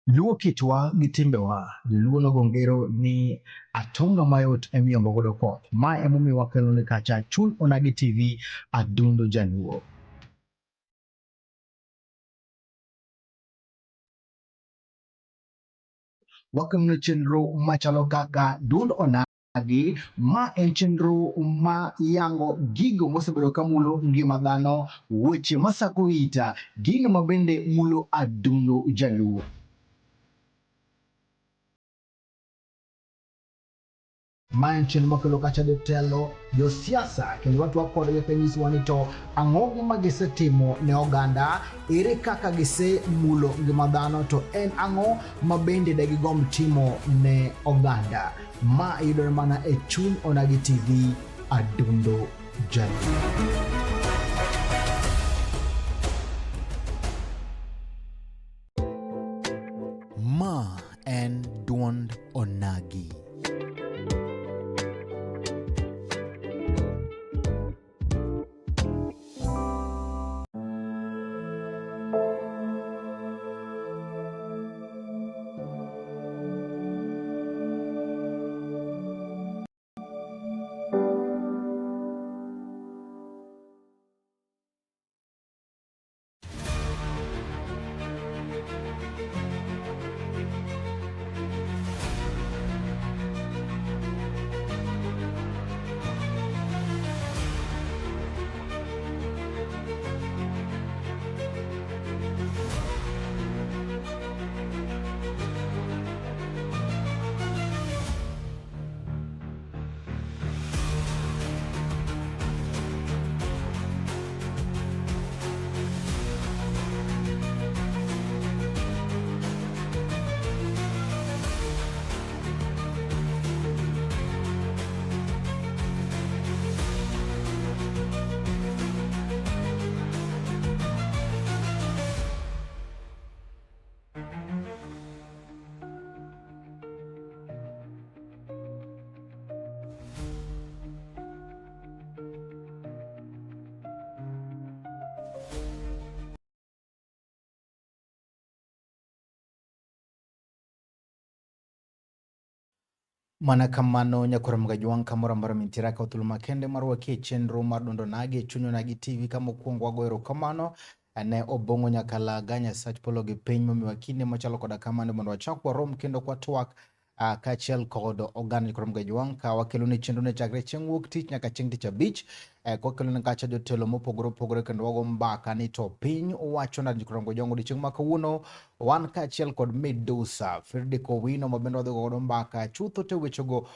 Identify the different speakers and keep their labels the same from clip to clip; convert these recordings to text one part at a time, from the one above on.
Speaker 1: Luo kitwa gi timbewa, Luo nogo ngero ni atonga mayot emiyombo godo koth. Ma emomiyo wakelo ni kacha Chuny Onagi TV Adundo Jaluo. Wakelo ni chenro machalo kaka Duond Onagi, ma en chenro ma yango gigo mosebedo ka mulo ngima dhano, weche masako ita, gino ma bende mulo adundo Jaluo. Ma en chenro makelo kacha jotelo, josiasa kendo watwak kodgi ka nyisowa ni to ang'o gima gisetimo ne oganda, ere kaka gisemulo ngima dhano to en ang'o ma bende de gigomb timo ne oganda. Ma yudore mana e Chuny Onagi TV, Adundo Jaluo.
Speaker 2: Ma en duond Onagi.
Speaker 1: Mana kamano nyakwar Mgajwang' kamoro amora mintiere akawo thuolo makende mar wakie e chenro mar Duond Onagi e Chuny Onagi TV kama okwongo wago erokamano ne Obong'o Nyakalaga Nyasach polo gi piny momiwa kinde machalo koda kamano mondo wachak warom kendo kwatwak kaachiel kod oganda Nyikwa Mgajwang' ka wakelo ne chenro ne chakre chieng' wuok tich nyaka chieng' tich abich kwakelo ne kacha jotelo mopogore opogore kendo wago mbaka ni to piny owacho nade Nyikwa Mgajwang' odiochieng' ma kawuono wan kaachiel kod Midusa Fredrick Owino ma bende wadhi godo mbaka chutho te wechego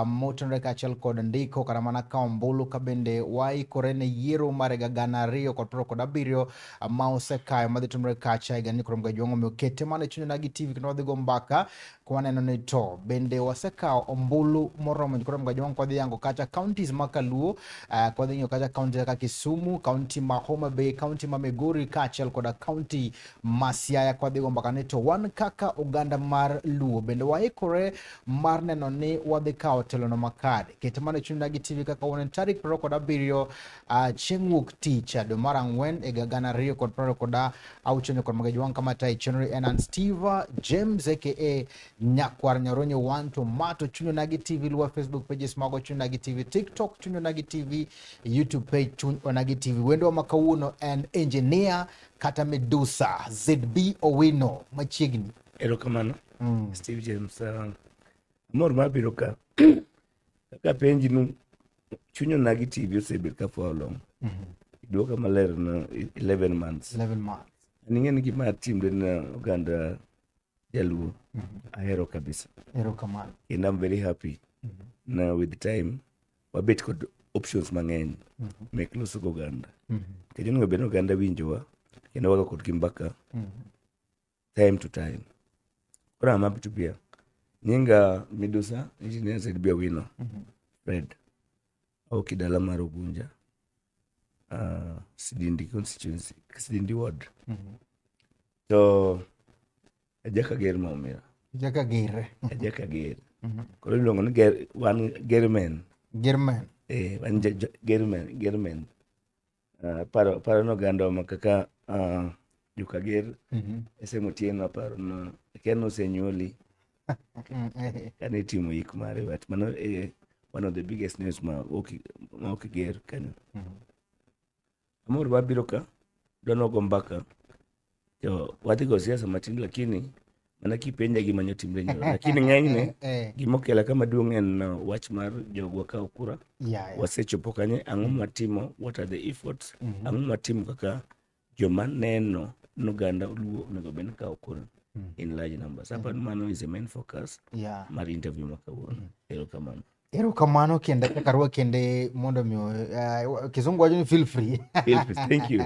Speaker 1: motenore kaachiel kod ndiko kata mana kawo ombulu ka bende waikore ne yiero mar higa 2027 ma osekayo madhi timore kacha higa ni Nyikwa Mgajwang' omiyo kete mana e Chuny Onagi TV kendo wadhi go mbaka kwaneno ni to bende wasekawo ombulu moromo Nyikwa Mgajwang' kwadhi yango kacha counties ma Kaluo, kwadhi ng'iyo kacha county kaka Kisumu, county ma Homa Bay, county ma Migori kaachiel koda county ma Siaya kwadhi go mbaka ni to wan kaka oganda mar Luo bende waikore mar neno ni wadhi kawo telono makare. Ket mana e Chuny Onagi TV kaka wan tarik 27 chieng' wuok tich dwe mar ang'wen higa 2026 Nyakwar Mgajwang' kama tayo chenro en an Steve James aka Nyakwar Nyaronyo 1 Tomato. Chuny Onagi TV luwa Facebook pages mago Chuny Onagi TV, TikTok Chuny Onagi TV, YouTube page Chuny Onagi TV. Wendwa ma kawuono en engineer kata Medusa ZB Owino machiegni.
Speaker 3: Erokamano Steve James. Amor mar biro ka. Kaka penji nu Chuny Onagi TV osebet ka for how long? Iduoka maler na 11 months.
Speaker 1: 11 months.
Speaker 3: An ing'e ni gima timre na oganda Jaluo ahero kabisa.
Speaker 1: Erokamano.
Speaker 3: And I'm very happy. Na with time wabet kod options mang'eny mek loso go oganda. Nikech onego bed ni oganda winjowa kendo wago kodgi mbaka time to time. Koro I'm happy to be here. Nyinga Midusa Engineer ZB Owino Fred. Awuok e dala mar Ugunja. Sidindi constituency, Sidindi ward. To ajaka ger ma omira.
Speaker 1: Jaka ger.
Speaker 3: Ajaka ger. Koro iluongo ni ger, wan germen.
Speaker 1: Germen.
Speaker 3: Eh, wan germen, germen. Paro no oganda ma kaka joka ger. Ese Otieno aparo no Akia ni osenyuoli kane itimo yik mare, but mano e one of the biggest news ma ok ger kanyo. Amor wabiro ka dwa nogo mbaka to wadhi go siasa matin, lakini mana kipenja gima nyotimre nyoro, lakini ng'enyne gimokela kama duong' en wach mar jogwa kawo kura. Wasechopo kanye? Ang'o mwatimo? What are the efforts? Ang'o mwatimo kaka joma neno noganda Luo onego bed ni kawo kura in large numbers? Aparo ni mano is the main focus mar interview ma kawuono. Erokamano.
Speaker 1: Erokamano kende kaka rwak kende mondo mi kizungu wacho ni feel free.
Speaker 3: Feel free. Thank you.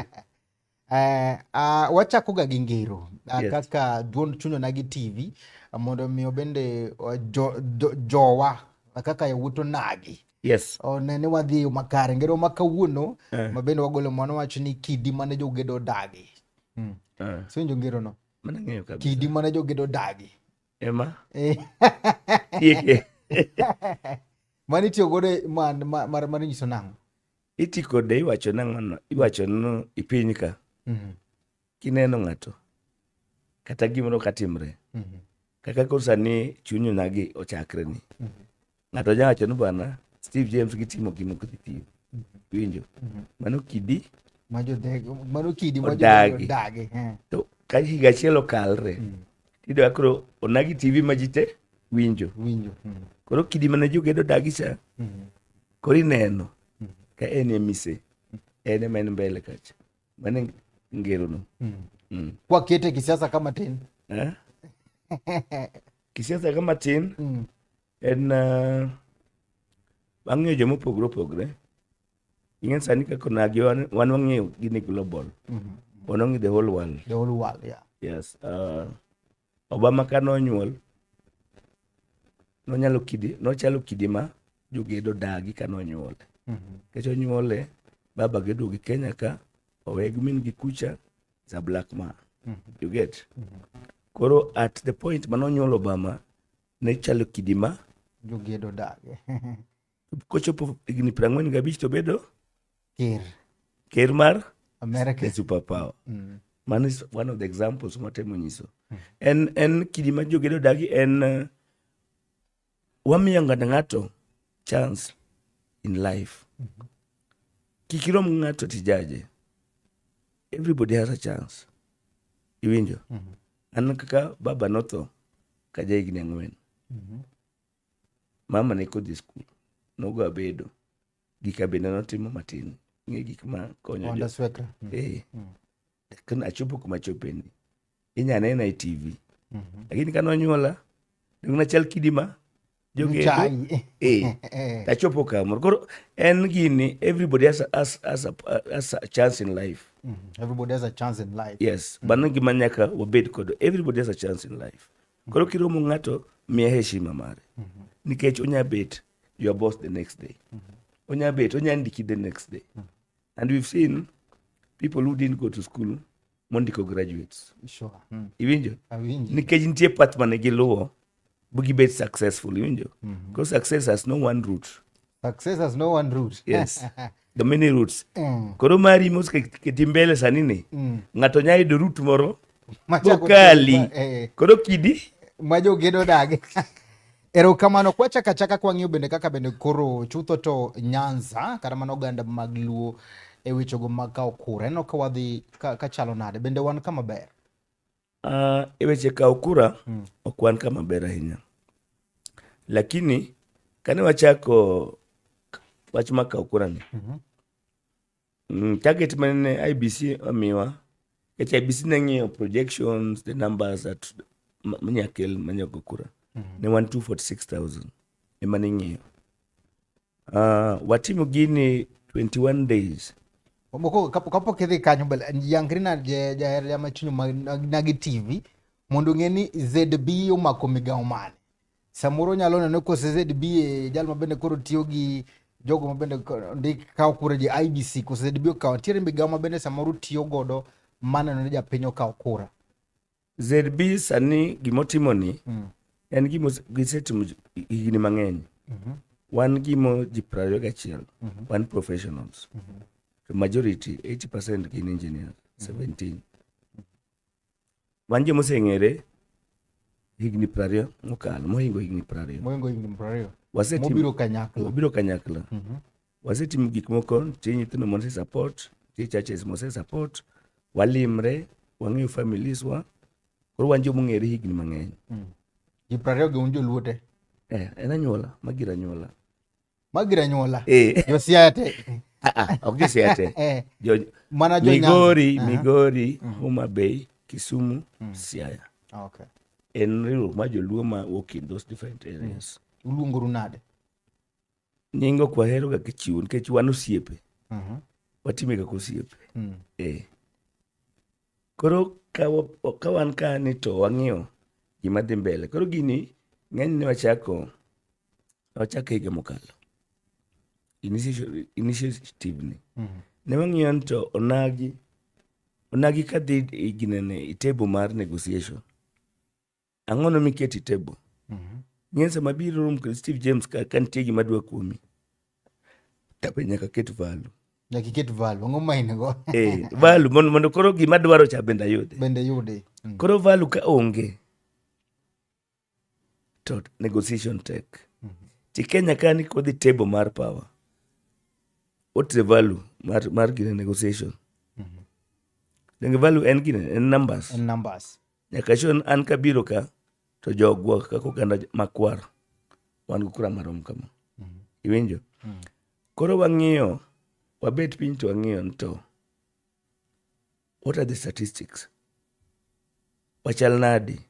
Speaker 1: Wachako ga gi ngero kaka duond Chuny Onagi TV mondo mi bende jowa kaka yawuot onagi one ni wadhi e yo makare. Ngero ma kawuono ma bende wagolo mano wacho ni kidi mane jogedo odagi. Iwinjo ngero no?
Speaker 3: Mano ang'eyo kabisa.
Speaker 1: Kidi mane jogedo odagi.
Speaker 3: Ema? Tieke.
Speaker 1: Mano itiyo godo mar nyiso nang'o?
Speaker 3: Iti kode iwacho nang'o? Iwacho no i piny ka. Kineno ng'ato kata gimoro katimre. Kaka koro sani Chuny Onagi ochakre ni. Ng'ato nyalo wacho ni bwana Steve James gitimo gima ok dhi tiyo. Iwinjo? Mano kidi
Speaker 1: Mano kidi ma
Speaker 3: odagi.
Speaker 1: Odagi.
Speaker 3: To ka higa achiel okalre, tiyudo ka koro Onagi TV ma ji te winjo.
Speaker 1: Winjo.
Speaker 3: Koro kidi mane jogedo odagi cha, koro ineno ka en e mise. En ema en mbele kacha. Mano ngero no.
Speaker 1: Kwakete kisiasa kama tin.
Speaker 3: Eh? Kisiasa kama tin en wang'iyo joma opogore opogore. Ing'e sani kaka onagi wan wang'iyo gini global. Wan wang'iyo the whole world.
Speaker 1: The whole world, yeah.
Speaker 3: Yes. Obama ka nonyuol, nonyalo kidi, nochalo kidi ma jogedo dagi ka nonyuole. Nikech onyuole, baba gi oduogi Kenya ka, owe gi min gi kucha, is a black man. You get? Koro at the point manonyuol Obama, ne chalo kidi ma
Speaker 1: jogedo dagi.
Speaker 3: Kochopo higni 45 to bedo
Speaker 1: ker.
Speaker 3: Ker mar
Speaker 1: America.
Speaker 3: The superpower. Mano is one of the examples matemo nyiso. En kidi ma jogedo dagi en wamiyo ng'ato ng'ato chance in life. Kik irom gi ng'ato tijaje. Everybody has a chance. Iwinjo? An kaka baba notho ka ja higni 4. Mama ne kodhi skul. Nogo abedo. Gika bende notimo matin. Ng'e gik ma konyo
Speaker 1: Honda Swekra.
Speaker 3: Eh. Lakini achopo kuma achopeni. Inya nena e TV. Lakini ka nonyuola, dong nachal kidi ma jogedo.
Speaker 1: Chai.
Speaker 3: Eh. Tachopo kamoro. Koro en gini everybody has a chance in life.
Speaker 1: Everybody has a chance in life.
Speaker 3: Yes. Mano gima nyaka wabed kodo. Everybody has a chance in life. Koro kiromo ng'ato, miye heshima mare. Nikech onya bet your boss the next day. Onya bet, onya ndiki the next day. And we've seen people who didn't go to school mondiko graduates. Iwinjo?
Speaker 1: Awinji.
Speaker 3: Nikech nitie path mane giluwo bu gibet successful, iwinjo? Because success has no one route.
Speaker 1: Success has no one route.
Speaker 3: Yes. The many routes. Koro mari moseketi mbele sani ni, ng'ato nya yudo route moro
Speaker 1: Machako
Speaker 3: bokali. Koro kidi
Speaker 1: ma jogedo dagi. Erokamano. Kwachako achaka kwang'iyo bende kaka bende koro chutho to Nyanza kata mana oganda mag Luo e wechego mag kawo kura. Ineno ka wadhi ka chalo nade? Bende wan kama ber?
Speaker 3: E weche kawo kura ok wan kama ber ahinya. Lakini kane wachako wach mar kawo kura ni, target mane IEBC omiwa, nikech IEBC ne ng'iyo projections, the numbers that manya kel manya go kura. Ne wan 246,000 ema ne ing'iyo. Watimo gini 21 days.
Speaker 1: Moko kapok idhi kanyo mbele, yangri na jahera ma chuny Onagi TV mondo ong'e ni ZB omako migawo mane. Samoro nyalo neno kose ZB e jal ma bende koro tiyo gi jogo ma bende ndik kawo kura ji IEBC kose ZB okawo. Nitiere migawo ma bende samoro tiyo godo maneno ni japiny okawo kura.
Speaker 3: ZB sani gimotimo ni en gima gisetimo higni mang'eny. Wan gimo ji 21, wan professionals. To majority, 80% gin engineers, 17. Wan joma oseng'ere Higni 20 mokalo, mohingo higni 20.
Speaker 1: Mohingo higni 20.
Speaker 3: Wasetimo
Speaker 1: Mobiro kanyakla.
Speaker 3: Mobiro kanyakla. Wasetimo gik moko, nitie nyithindo mose support, nitie churches mose support, walimre, wang'eyo families wa, koro wan joma ong'ere higni mang'eny.
Speaker 1: Ji 20 gi un joluo te.
Speaker 3: Eh, en anyuola, magir anyuola.
Speaker 1: Magir anyuola.
Speaker 3: Eh.
Speaker 1: Jo Siaya te.
Speaker 3: Ah, ah, ok jo Siaya te.
Speaker 1: Eh.
Speaker 3: Jo,
Speaker 1: Mana jo Nyanza.
Speaker 3: Migori,
Speaker 1: Aha.
Speaker 3: Migori, Homa Bay, Kisumu, Siaya.
Speaker 1: Okay.
Speaker 3: En riwruok mar joluo ma wuok in those different areas.
Speaker 1: Uluongoru nade?
Speaker 3: Nying ok wahero ga kichiwo nikech wan osiepe. Watime kaka osiepe. Eh. Koro ka wan ka ni to wang'iyo gima dhi mbele. Koro gini ng'enyne wachako higa mokalo. Initiative ni. Ne wang'iyo ni to onagi kadhi ginene i table mar negotiation. Ang'ono miketo i table? Ng'eny sama biro romo kod Steve James ka nitie gima dwa kuomi. Tabe nyaka ket value.
Speaker 1: Nyaka iket value. Ang'o ma in go?
Speaker 3: Eh, value mondo koro gima dwaro cha bende ayude.
Speaker 1: Bende yude.
Speaker 3: Koro value ka onge to negotiation tek. Ti Kenya ka ni kodhi table mar power. What is the value mar gine negotiation? Donge value en gine, en numbers.
Speaker 1: En numbers.
Speaker 3: Nyaka chon an kabiro ka to jogwa kaka oganda makwar wan gi kura marom kama. Iwinjo? Koro wang'iyo, wabet piny to wang'iyo ni to what are the statistics? Wachal nadi?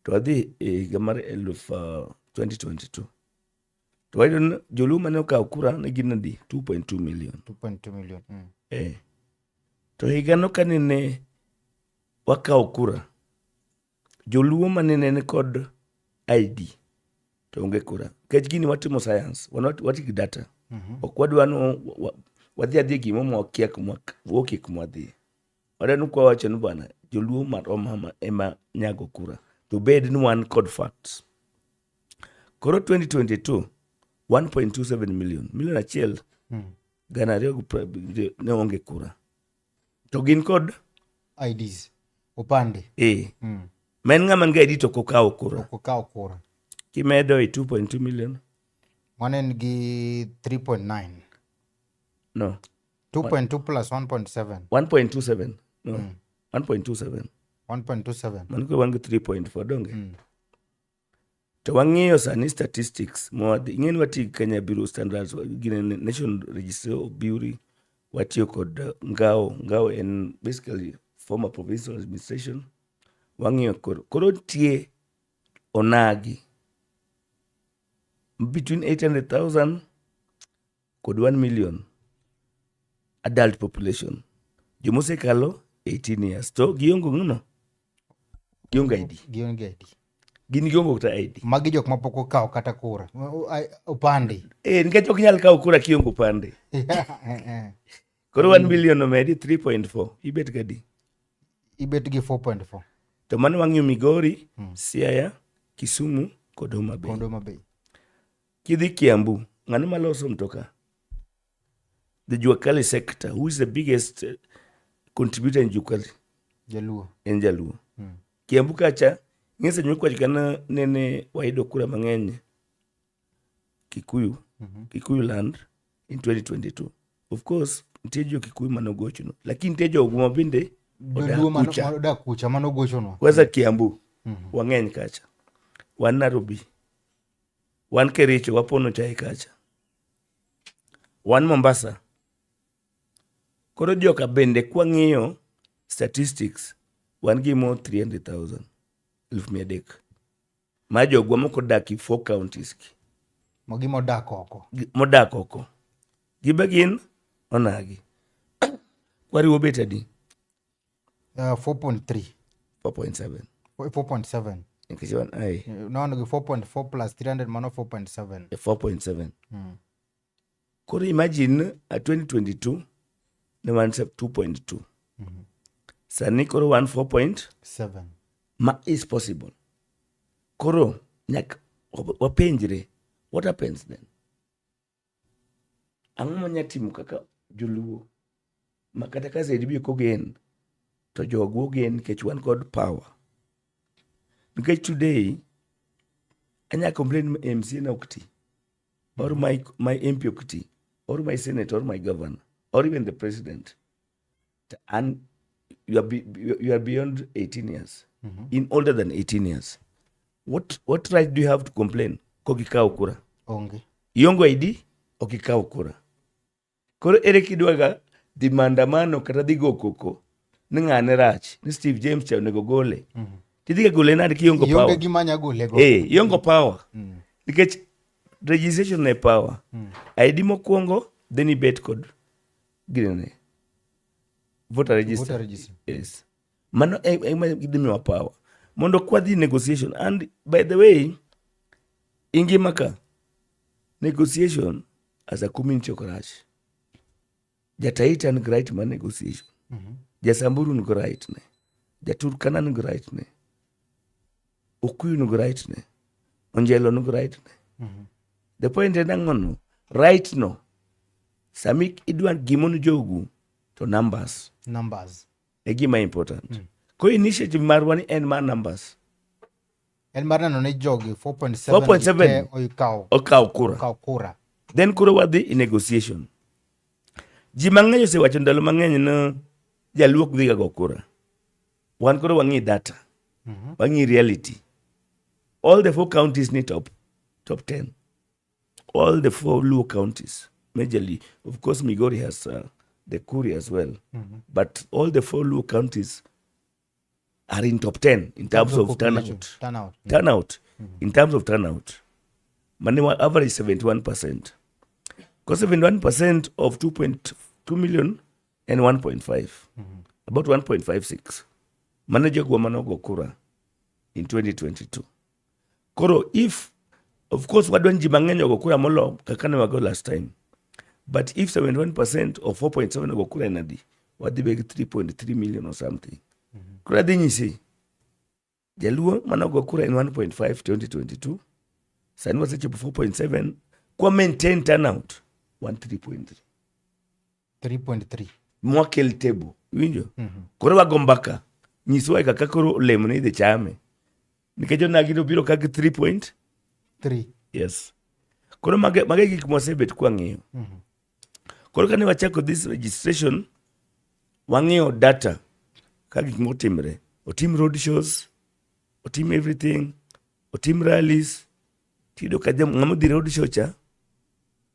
Speaker 3: To wadhi e higa mar eluf 2022. To wayudo ni joluo mane okawo kura ne gin adi? 2.2 million.
Speaker 1: 2.2 million.
Speaker 3: Eh. To higano kanene wakawo kura, joluo mane ni kod ID to onge kura. Nikech gini watimo science, wan watiyo gi data. Ok wadwa ni wadhi adhiya gimo ma wakia kuma wuokie kuma wadhiye. Wadwa ni kwawacho ni bwana joluo marom hama ema nyago kura to bed ni wan kod facts. Koro 2022 1.27 million, million achiel gana ariyo gi ne onge kura. To gin kod
Speaker 1: IDs. Opande.
Speaker 3: Eh. Ma en ng'ama nigi ID to ok okawo kura.
Speaker 1: Ok okawo kura.
Speaker 3: Kimedo e 2.2 million.
Speaker 1: Mano en gi 3.9.
Speaker 3: No.
Speaker 1: 2.2 plus 1.7.
Speaker 3: 1.27. No. 1.27.
Speaker 1: 1.27.
Speaker 3: Mano koro wan gi 3.4 donge? To wang'iyo sani statistics mwadhi, ing'e ni watiyo gi Kenya Bureau of Standards, gine National Registry of Bureau, watiyo kod NGAO. NGAO en basically former provincial administration. Wang'iyo koro. Koro nitie onagi between 800,000 kod 1 million adult population. Jomosekalo 18 years to gionge ng'no? Gionge ID.
Speaker 1: Gionge ID.
Speaker 3: Gin gionge kata ID.
Speaker 1: Magi jok mapok okawo kata kura. Opande.
Speaker 3: Eh, nikech ok nyal kawo kura kionge opande. Koro 1 million omedi 3.4, ibet gadi?
Speaker 1: Ibet gi 4.4.
Speaker 3: To mano wang'iyo Migori, Siaya, Kisumu kod Homa Bay.
Speaker 1: Kod Homa Bay.
Speaker 3: Kidhi Kiambu, ng'ano maloso mtoka? The Jua Kali sector, who is the biggest contributor in Jua Kali?
Speaker 1: Jaluo.
Speaker 3: En Jaluo. Kiambu kacha, ng'e seche moko kana nene wayudo kura mang'eny Kikuyu, Kikuyu land in 2022. Of course, nitie jo Kikuyu mane ogochono, lakini nitie jogo ma bende odak
Speaker 1: Joluo mano
Speaker 3: kucha.
Speaker 1: odak kucha mane ogochonwa.
Speaker 3: Kwanza Kiambu, wang'eny kacha. Wan Nairobi, wan Kericho, wapono chai kacha. Wan Mombasa. Koro joka bende kwang'iyo statistics, wan gi mo 300,000, eluf mia adek. Ma jogwa moko odak e 4 counties gi.
Speaker 1: Magi modak oko.
Speaker 3: Modak oko. Gibe gin onagi. Kwariwo bet adi?
Speaker 1: 4.3.
Speaker 3: 4.7.
Speaker 1: 4.7.
Speaker 3: Nikech wan ai.
Speaker 1: No, no, 4.4 plus 300 mano 4.7.
Speaker 3: 4.7. Koro imagine a 2022 ne wan 2.2. Sani koro wan 4.7.
Speaker 1: 7.
Speaker 3: Ma is possible. Koro nyaka wapenjre, what happens then? Ang'o manya timo kaka joluo ma kata ka ZB ok ogen to jogwa ogen nikech wan kod power. Nikech today anya complain MCA na ok ti or my MP ok ti or my senator or my governor or even the president, and you are beyond 18 years, in older than 18 years, what right do you have to complain kokikawo kura?
Speaker 1: Onge.
Speaker 3: Iongo ID, ok ikaw kura. Koro ere kidwaga dhi maandamano kata dhi go koko ni ng'ane rach, ni Steve James cha onego gole, tidhi ga gole nade kiongo
Speaker 1: Ionge
Speaker 3: power?
Speaker 1: Gima nya gole go.
Speaker 3: Eh, iongo power, nikech registration ne power, ID mokwongo, then ibet kod ginene, voter register.
Speaker 1: Voter register.
Speaker 3: Yes, mano ema gidhi miwa power mondo kwadhi negotiation. And by the way, ingima ka negotiation as a community ok rach. Jataita nigi right mar negotiation, Jasamburu nigi right ne, Jaturkana nigi right ne, Okuyu nigi right ne, Onjelo nigi right ne. The point en ang'o no? Right no, sami idwa gimono jogu to numbers.
Speaker 1: Numbers.
Speaker 3: E gima important. Ko initiative marwa ni en mar numbers.
Speaker 1: En mar neno ni jogi 4.7
Speaker 3: 4.7
Speaker 1: te okawo
Speaker 3: okaw kura.
Speaker 1: Okawo kura.
Speaker 3: Then koro wadhi i negotiation. Ji mang'eny osewacho ndalo mang'eny ni jaluo ok dhiga go kura. Wan koro wang'i data, wang'i reality. All the four counties ni top 10, all the four Luo counties majorly. Of course Migori has the Kuri as well, but all the four Luo counties are in top 10 in terms of
Speaker 1: population.
Speaker 3: turnout.
Speaker 1: Turnout.
Speaker 3: Turnout, in terms of turnout, mane wa average 71%. Because 71% of 2.2 million and 1.5, about 1.56 mane jogwa manogo kura in 2022. Koro if, of course, wadwa ni ji mang'eny ogo kura molo kaka ne wago last time, but if 71% of 4.7 ogo kura en adi? Wadhi be gi 3.3 million or something. Koro adhi nyisi, jaluo manogo kura en 1.5 2022, sani wasechopo 4.7. Kwa maintain turnout, wan 3.3.
Speaker 1: 3.3.
Speaker 3: Mwakel table, iwinjo? Koro wago mbaka, nyiswa kaka koro olemo ne idhi chame, nikech onagi nobiro ka gi 3 point
Speaker 1: 3.
Speaker 3: Yes. Koro mage gik mwasebet kwang'iyo. Koro kane wachako this registration, wang'iyo data ka gik motimre, otim road shows, otim everything, otim rallies, tiyudo ka ng'ama odhi road show cha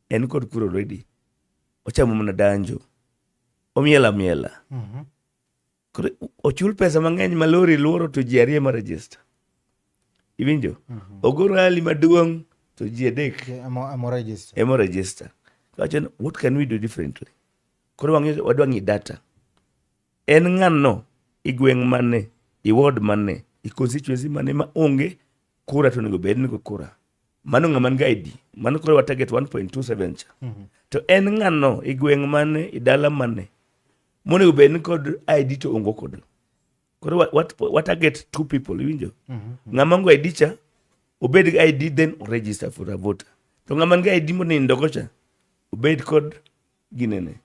Speaker 3: en kod kura already, ochamo mana danjo, omiel amiela. Koro ochul pesa mang'eny ma lori luoro to ji ariyo ema register, iwinjo? Ogo rally maduong' to ji adek
Speaker 1: Emo register.
Speaker 3: Emo register. Wacho ni, what can we do differently? Koro wang'iyo, wadwa ng'i data, en ng'ano i gweng' mane, i ward mane, i constituency mane ma onge kura to onego bed ni go kura. Mano ng'ama nigi ID, mano koro wa target 1.27 cha. To en ng'ano i gweng' mane, i dala mane monego bed ni kod ID to onge kod. Koro wa target two people, iwinjo? Ng'ama onge ID cha obed gi ID, then register for a voter. To ng'ama nigi ID monindo go cha obed kod ginene,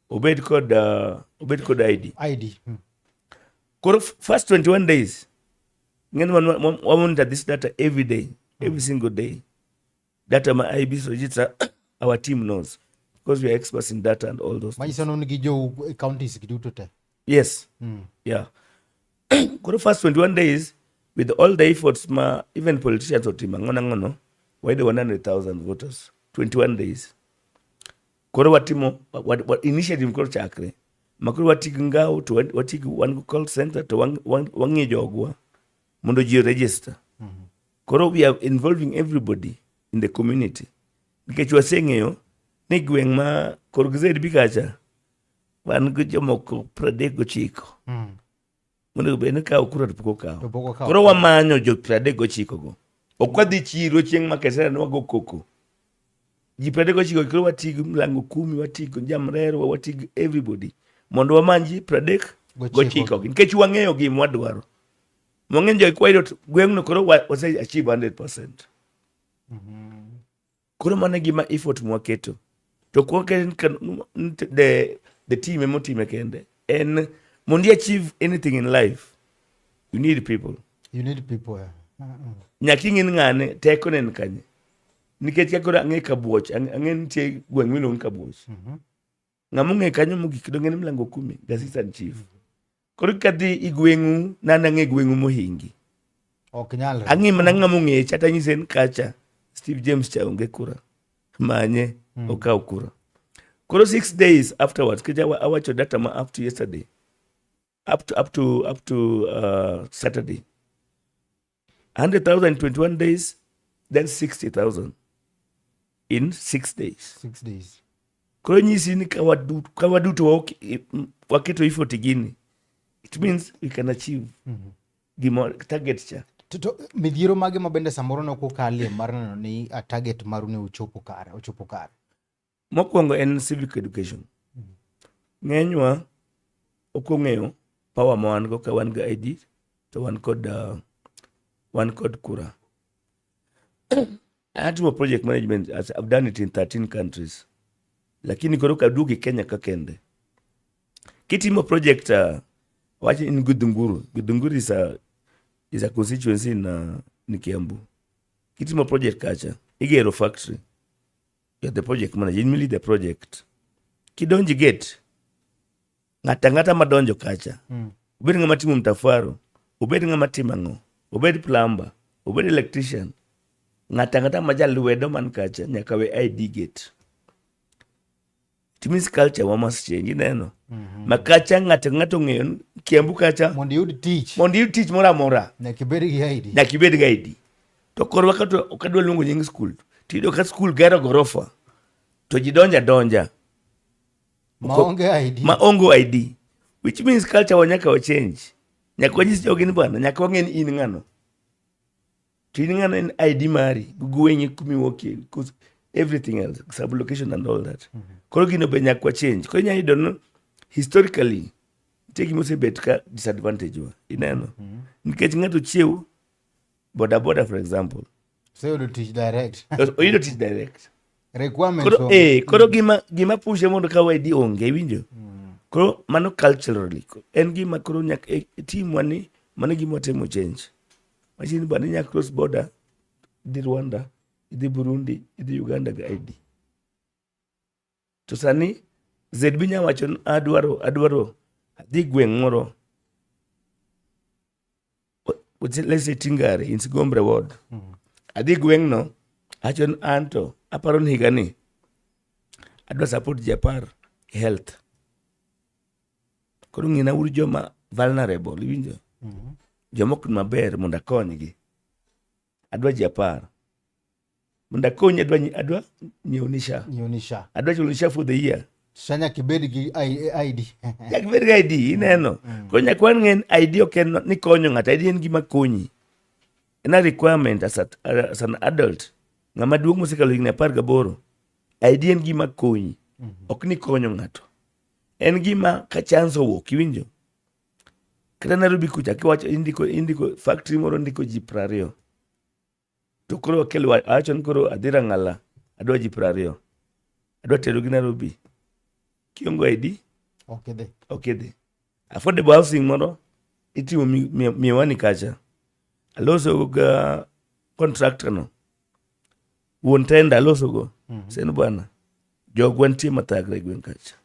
Speaker 3: obed kod ID.
Speaker 1: ID.
Speaker 3: Koro first 21 days, ng'en wan monitor this data every day, every single day. Data ma IEBC register, our team knows because we are experts in data and all those things.
Speaker 1: Manyiso ni un gi jou e counties gi duto te.
Speaker 3: Yes. Yeah. Koro first 21 days, with all the efforts ma even politicians otimo, ang'ono ang'ono, wayudo 100,000 voters 21 days. Koro watimo initiative koro chakre ma koro wati gi ngao to wati gi wan gi call center to wang'iyo jogwa mondo ji register. Koro we are involving everybody in the community nikech waseng'eyo ni gweng' ma korgi ZB kacha wan gi jomoko 39 monego bed ni kawo kura to pok okawo.
Speaker 1: To pok okawo.
Speaker 3: Koro wamanyo jo 39 go. Ok wadhi chiro chieng' ma Kesera ne wago koko. Ji 39, koro wati gi Mlango Kumi, wati gi Jamrerwa, wati gi everybody mondo wamany ji pradek
Speaker 1: Gochiko.
Speaker 3: gochiko gi nikech wang'eyo gima wadwaro. Wang'eyo jo kwayudo to gweng'no koro wase achieve 100%. Koro mano e gima effort mwaketo. To the team emotime kende. En mondo i achieve anything in life, you need people.
Speaker 1: You need people. Yeah.
Speaker 3: Nyaka ing'e ni ng'ane teko ne en kanye. Nikech kaka koro ang'e Kabuoch, ang'e nitie gweng' miluongo ni Kabuoch. Ng'ama ong'e kanyo mogik dong' en Mlango Kumi, the assistant chief. Koro kadhi i gweng'u, nan ang'e gweng'u mohingi.
Speaker 1: Ok nyalre.
Speaker 3: Ang'e mana ng'ama ong'e cha tanyise ni kacha Steve James cha onge kura. Manye okaw kura. Koro 6 days afterwards, kech awacho data ma up to yesterday, up to Saturday. 100,000 in 21 days, then 60,000 in 6 days.
Speaker 1: 6 days.
Speaker 3: Koro nyisi ni ka waduto waketo effort e gini, it means we can achieve gima target cha.
Speaker 1: To midhiero mage ma bende samoro ne ok ukalie mar neno ni a target maru ne ochopo kare, ochopo kare?
Speaker 3: Mokwongo en civic education. Ng'enywa ok ong'eyo power ma wan go ka wan gi ID to wan kod kura. Atimo project management as I've done it in 13 countries. Lakini koro kaduogo e Kenya ka kende. Kitimo project wach in Githunguri. Githunguri is a constituency in Kiambu. Kitimo project kacha, igero factory. You're the project manager, in lead the project. Kidonji gate, ng'ata ng'ata madonjo kacha. Obed ng'ama timo mtafaro, obed ng'ama timo ang'o, obed plumber, obed electrician. Ng'ata ng'ata ma jalwedo man kacha nyaka we ID gate. It means culture wa must change, ineno. Ma kacha ng'ato ng'ato ong'eyo ni Kiambu kacha
Speaker 1: Mondo iyud tich,
Speaker 3: mondo iyud tich moro amora
Speaker 1: nyaka ibed gi ID.
Speaker 3: Nyaka ibed gi ID. To korwa kata ok adwa luongo nying skul, tiyudo ka skul gero gorofa to ji donja donja
Speaker 1: Maonge ID.
Speaker 3: Ma onge ID, which means culture wa nyaka wa change. Nyaka wanyis jogi ni bwana, nyaka wang'e ni in ng'ano. To in ng'ano en ID mari, gi gweng'i kumiwuokie, everything else, sub location and all that. Koro gino be nyaka wa change. Koro inyalo yudo ni historically nitie gima osebet ka disadvantage wa, ineno. Nikech ng'ato chiew boda boda, for example.
Speaker 1: Oseyudo tich direct.
Speaker 3: Oyudo tich direct.
Speaker 1: Requirements
Speaker 3: Koro
Speaker 1: onge.
Speaker 3: Koro gima pushe mondo kaw ID onge, iwinjo? Koro mano culturally en gima koro nyaka timwa ni mano gima watemo change. Wachni ni bwana inya cross border idhi Rwanda, idhi Burundi, idhi Uganda gi ID. To sani ZB nya wacho ni adwaro adhi gweng' moro, let's say Tingare in Sigombre ward. Adhi gweng'no, awacho ni anto aparo ni higani adwa support ji 10 e health. Koro ng'ina uru joma vulnerable, iwinjo? Joma ok ni maber mondo akonygi. Adwa ji 10. Mondo akonyi adwa nyiewni SHA.
Speaker 1: Nyiewni SHA.
Speaker 3: Adwa chuloni SHA for the year.
Speaker 1: SHA nyaka ibed gi ID.
Speaker 3: Nyaka ibed gi ID, ineno. Koro nyaka wang'e ni ID ok en ni konyo ng'ato, ID en gima konyi. En a requirement as an adult. Ng'ama duong' mosekalo higni 18, ID en gima konyi. Ok ni konyo ng'ato. En gima ka chance owuok, iwinjo? Kata Nairobi kucha kiwacho indiko factory moro ndiko ji 20. To koro akelo awacho ni koro adhi Rang'ala adwa ji 20. Adwa terogi Nairobi. Kionge ID
Speaker 1: Ok idhi.
Speaker 3: Ok idhi. Affordable housing moro itimo Miwani kacha. Aloso ga contractor no. Wuon tender aloso go. Sen bwana. Jogwa nitie mathagre e gweng' kacha.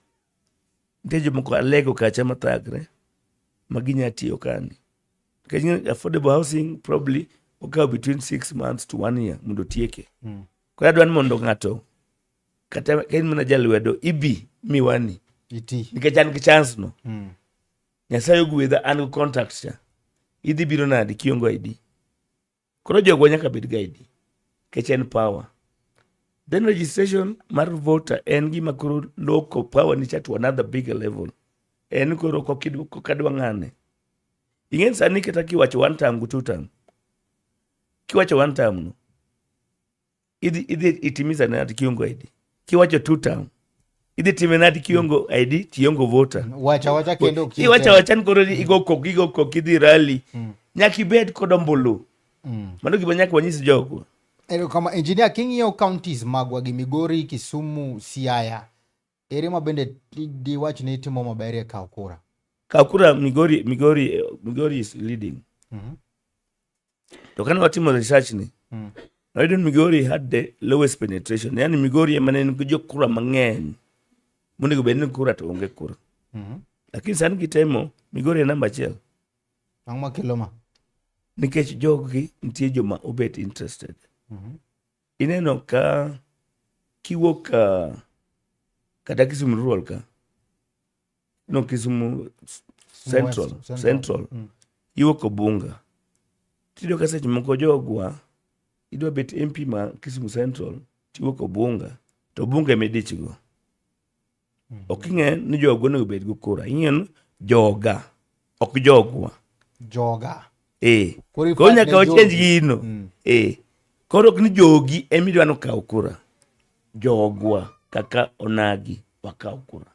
Speaker 3: Nitie jomoko alego kacha mathagre ma ginya tiyo kani. Nikech ing'e affordable housing probably okawo between 6 months to one year mondo otieke. Koro adwa ni mondo ng'ato kata ka in mana jalwedo ibi Miwani
Speaker 1: Iti.
Speaker 3: Nikech an gi chance no. Nyasaye ogwedha an gi contact cha. Idhi biro nadi kionge ID? Koro jogwa nyaka bed gi ID nikech en power. Then registration mar voter en gima koro loko power ni cha to another bigger level. En koro kokadwa ng'ane. Ing'e ni sani kata kiwacho one term gi two term. Kiwacho one term no, idhi itimiza nade kionge ID? Kiwacho two term, idhi time nade kionge ID tionge voter?
Speaker 1: Wacha wacha kendo ok
Speaker 3: Iwacho awacha ni koro igo kok idhi rally. Nyaka ibed kod ombulu. Mano gima nyaka wanyis jogwa.
Speaker 1: Erokamano engineer, king'iyo counties magwa gi Migori, Kisumu, Siaya, ere ma bende diwach ni itimo maber e kawo kura?
Speaker 3: Kaw kura Migori, Migori is leading. To kane watimo research ni, wayudo ni Migori had the lowest penetration. Yani Migori ema ne nigi jokura mang'eny monego bed ni kura to onge kura. Lakini sani gitemo Migori e namba achiel
Speaker 1: Ang'o makelo ma?
Speaker 3: nikech joggi nitie joma obet interested. Ineno ka kiwuok kata Kisumu Rural ka, no Kisumu Central,
Speaker 1: West, Central.
Speaker 3: Central. Iwuok Obunga. Tiyudo ka seche moko jogwa idwa bet MP ma Kisumu Central tiwuok Obunga to Obunga ema idich go. Ok ing'e ni jogwa onego bed go kura. Ing'e ni joga ok jogwa.
Speaker 1: Joga.
Speaker 3: Eh.
Speaker 1: Koro
Speaker 3: Koro
Speaker 1: i fight
Speaker 3: nyaka
Speaker 1: ne
Speaker 3: wachange
Speaker 1: jogi.
Speaker 3: gino. Eh. Koro ok ni jogi ema idwa nokaw kura. Jogwa kaka onagi wakaw kura.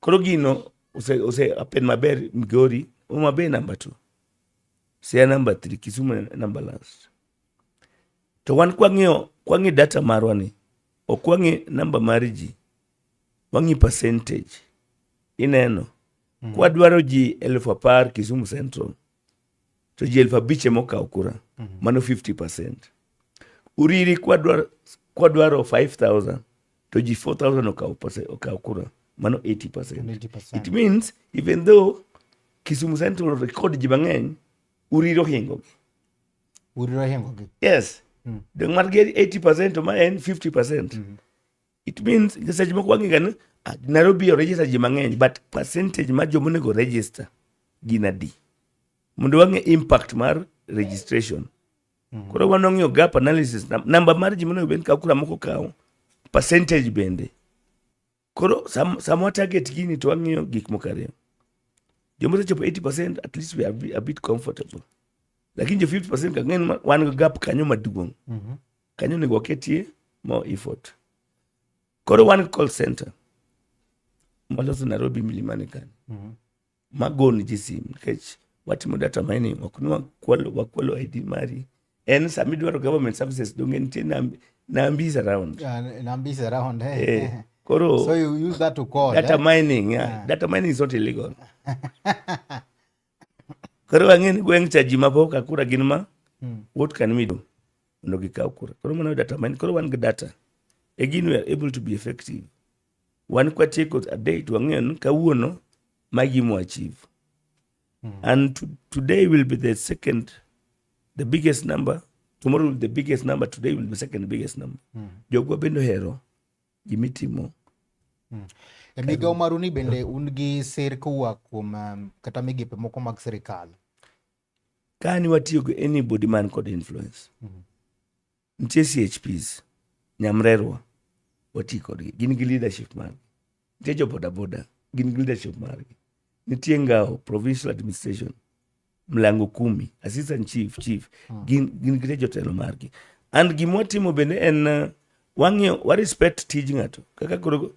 Speaker 3: Koro gino ose happen maber Migori, Homa Bay number 2. Siaya number 3, Kisumu number last. To wan kwang'iyo data marwa ni, ok wang'i namba mar ji, wang'i percentage. Ineno, kwadwaro ji 10,000 Kisumu Central, to ji 5,000 ema okawo kura, mano 50%. Uriri kwadwaro 5,000, to ji 4,000 okawo kura, mano 80%.
Speaker 1: 80%.
Speaker 3: It means even though Kisumu Central record ji mang'eny, Uriri ohingo gi.
Speaker 1: Uriri ohingo gi.
Speaker 3: Yes. Dong' mar gi 80% to ma en 50%. It means seche moko wang'i ga ni Nairobi o register ji mang'eny, but percentage mar joma onego register gin adi? Mondo wang'e impact mar registration. Koro wan wang'iyo gap analysis, namba mar ji monego bed ni kawo kura moko kawo, percentage bende. Koro sama wa target gini to wang'iyo gik moko ariyo. Joma osechopo 80% at least we are a bit comfortable. Lakini jo 50% ka ng'eny wan gi gap kanyo maduong'. Kanyo onego waketie more effort. Koro wan gi call center maloso Nairobi Milimani kanyo. Magone ji simu nikech watimo data mining, ok ni wakwalo ID mari. En sama idwaro government services donge nitie nambis around.
Speaker 1: Yeah, nambis around. Eh.
Speaker 3: Koro
Speaker 1: So you use that to call.
Speaker 3: Data mining, yeah. Data mining is not illegal. Koro wang'e ni gweng' cha ji mapok okawo kura gin ma, what can we do mondo gikaw kura? Koro mano data mining. Koro wan gi data. Again, we are able to be effective. Wan kwatieko a day to wang'eyo ni kawuono magi mwa achieve. And today will be the second, the biggest number. Tomorrow will be the biggest number. Today will be the second biggest number. Jogwa bende ohero gimitimo.
Speaker 1: E migawo maru ni bende un gi sir kowuok kuom kata migepe moko mag sirikal.
Speaker 3: Ka ni watiyo gi anybody man kod influence. Nitie CHPs, nyamrerwa, wati kodgi. Gin gi leadership margi. Nitie jo boda boda, gin gi leadership margi. Nitie ngao, provincial administration, mlango kumi, assistant chief, chief, gin gi jotelo margi. And gima watimo bende en wang'iyo, wa respect tij ng'ato. Kaka koro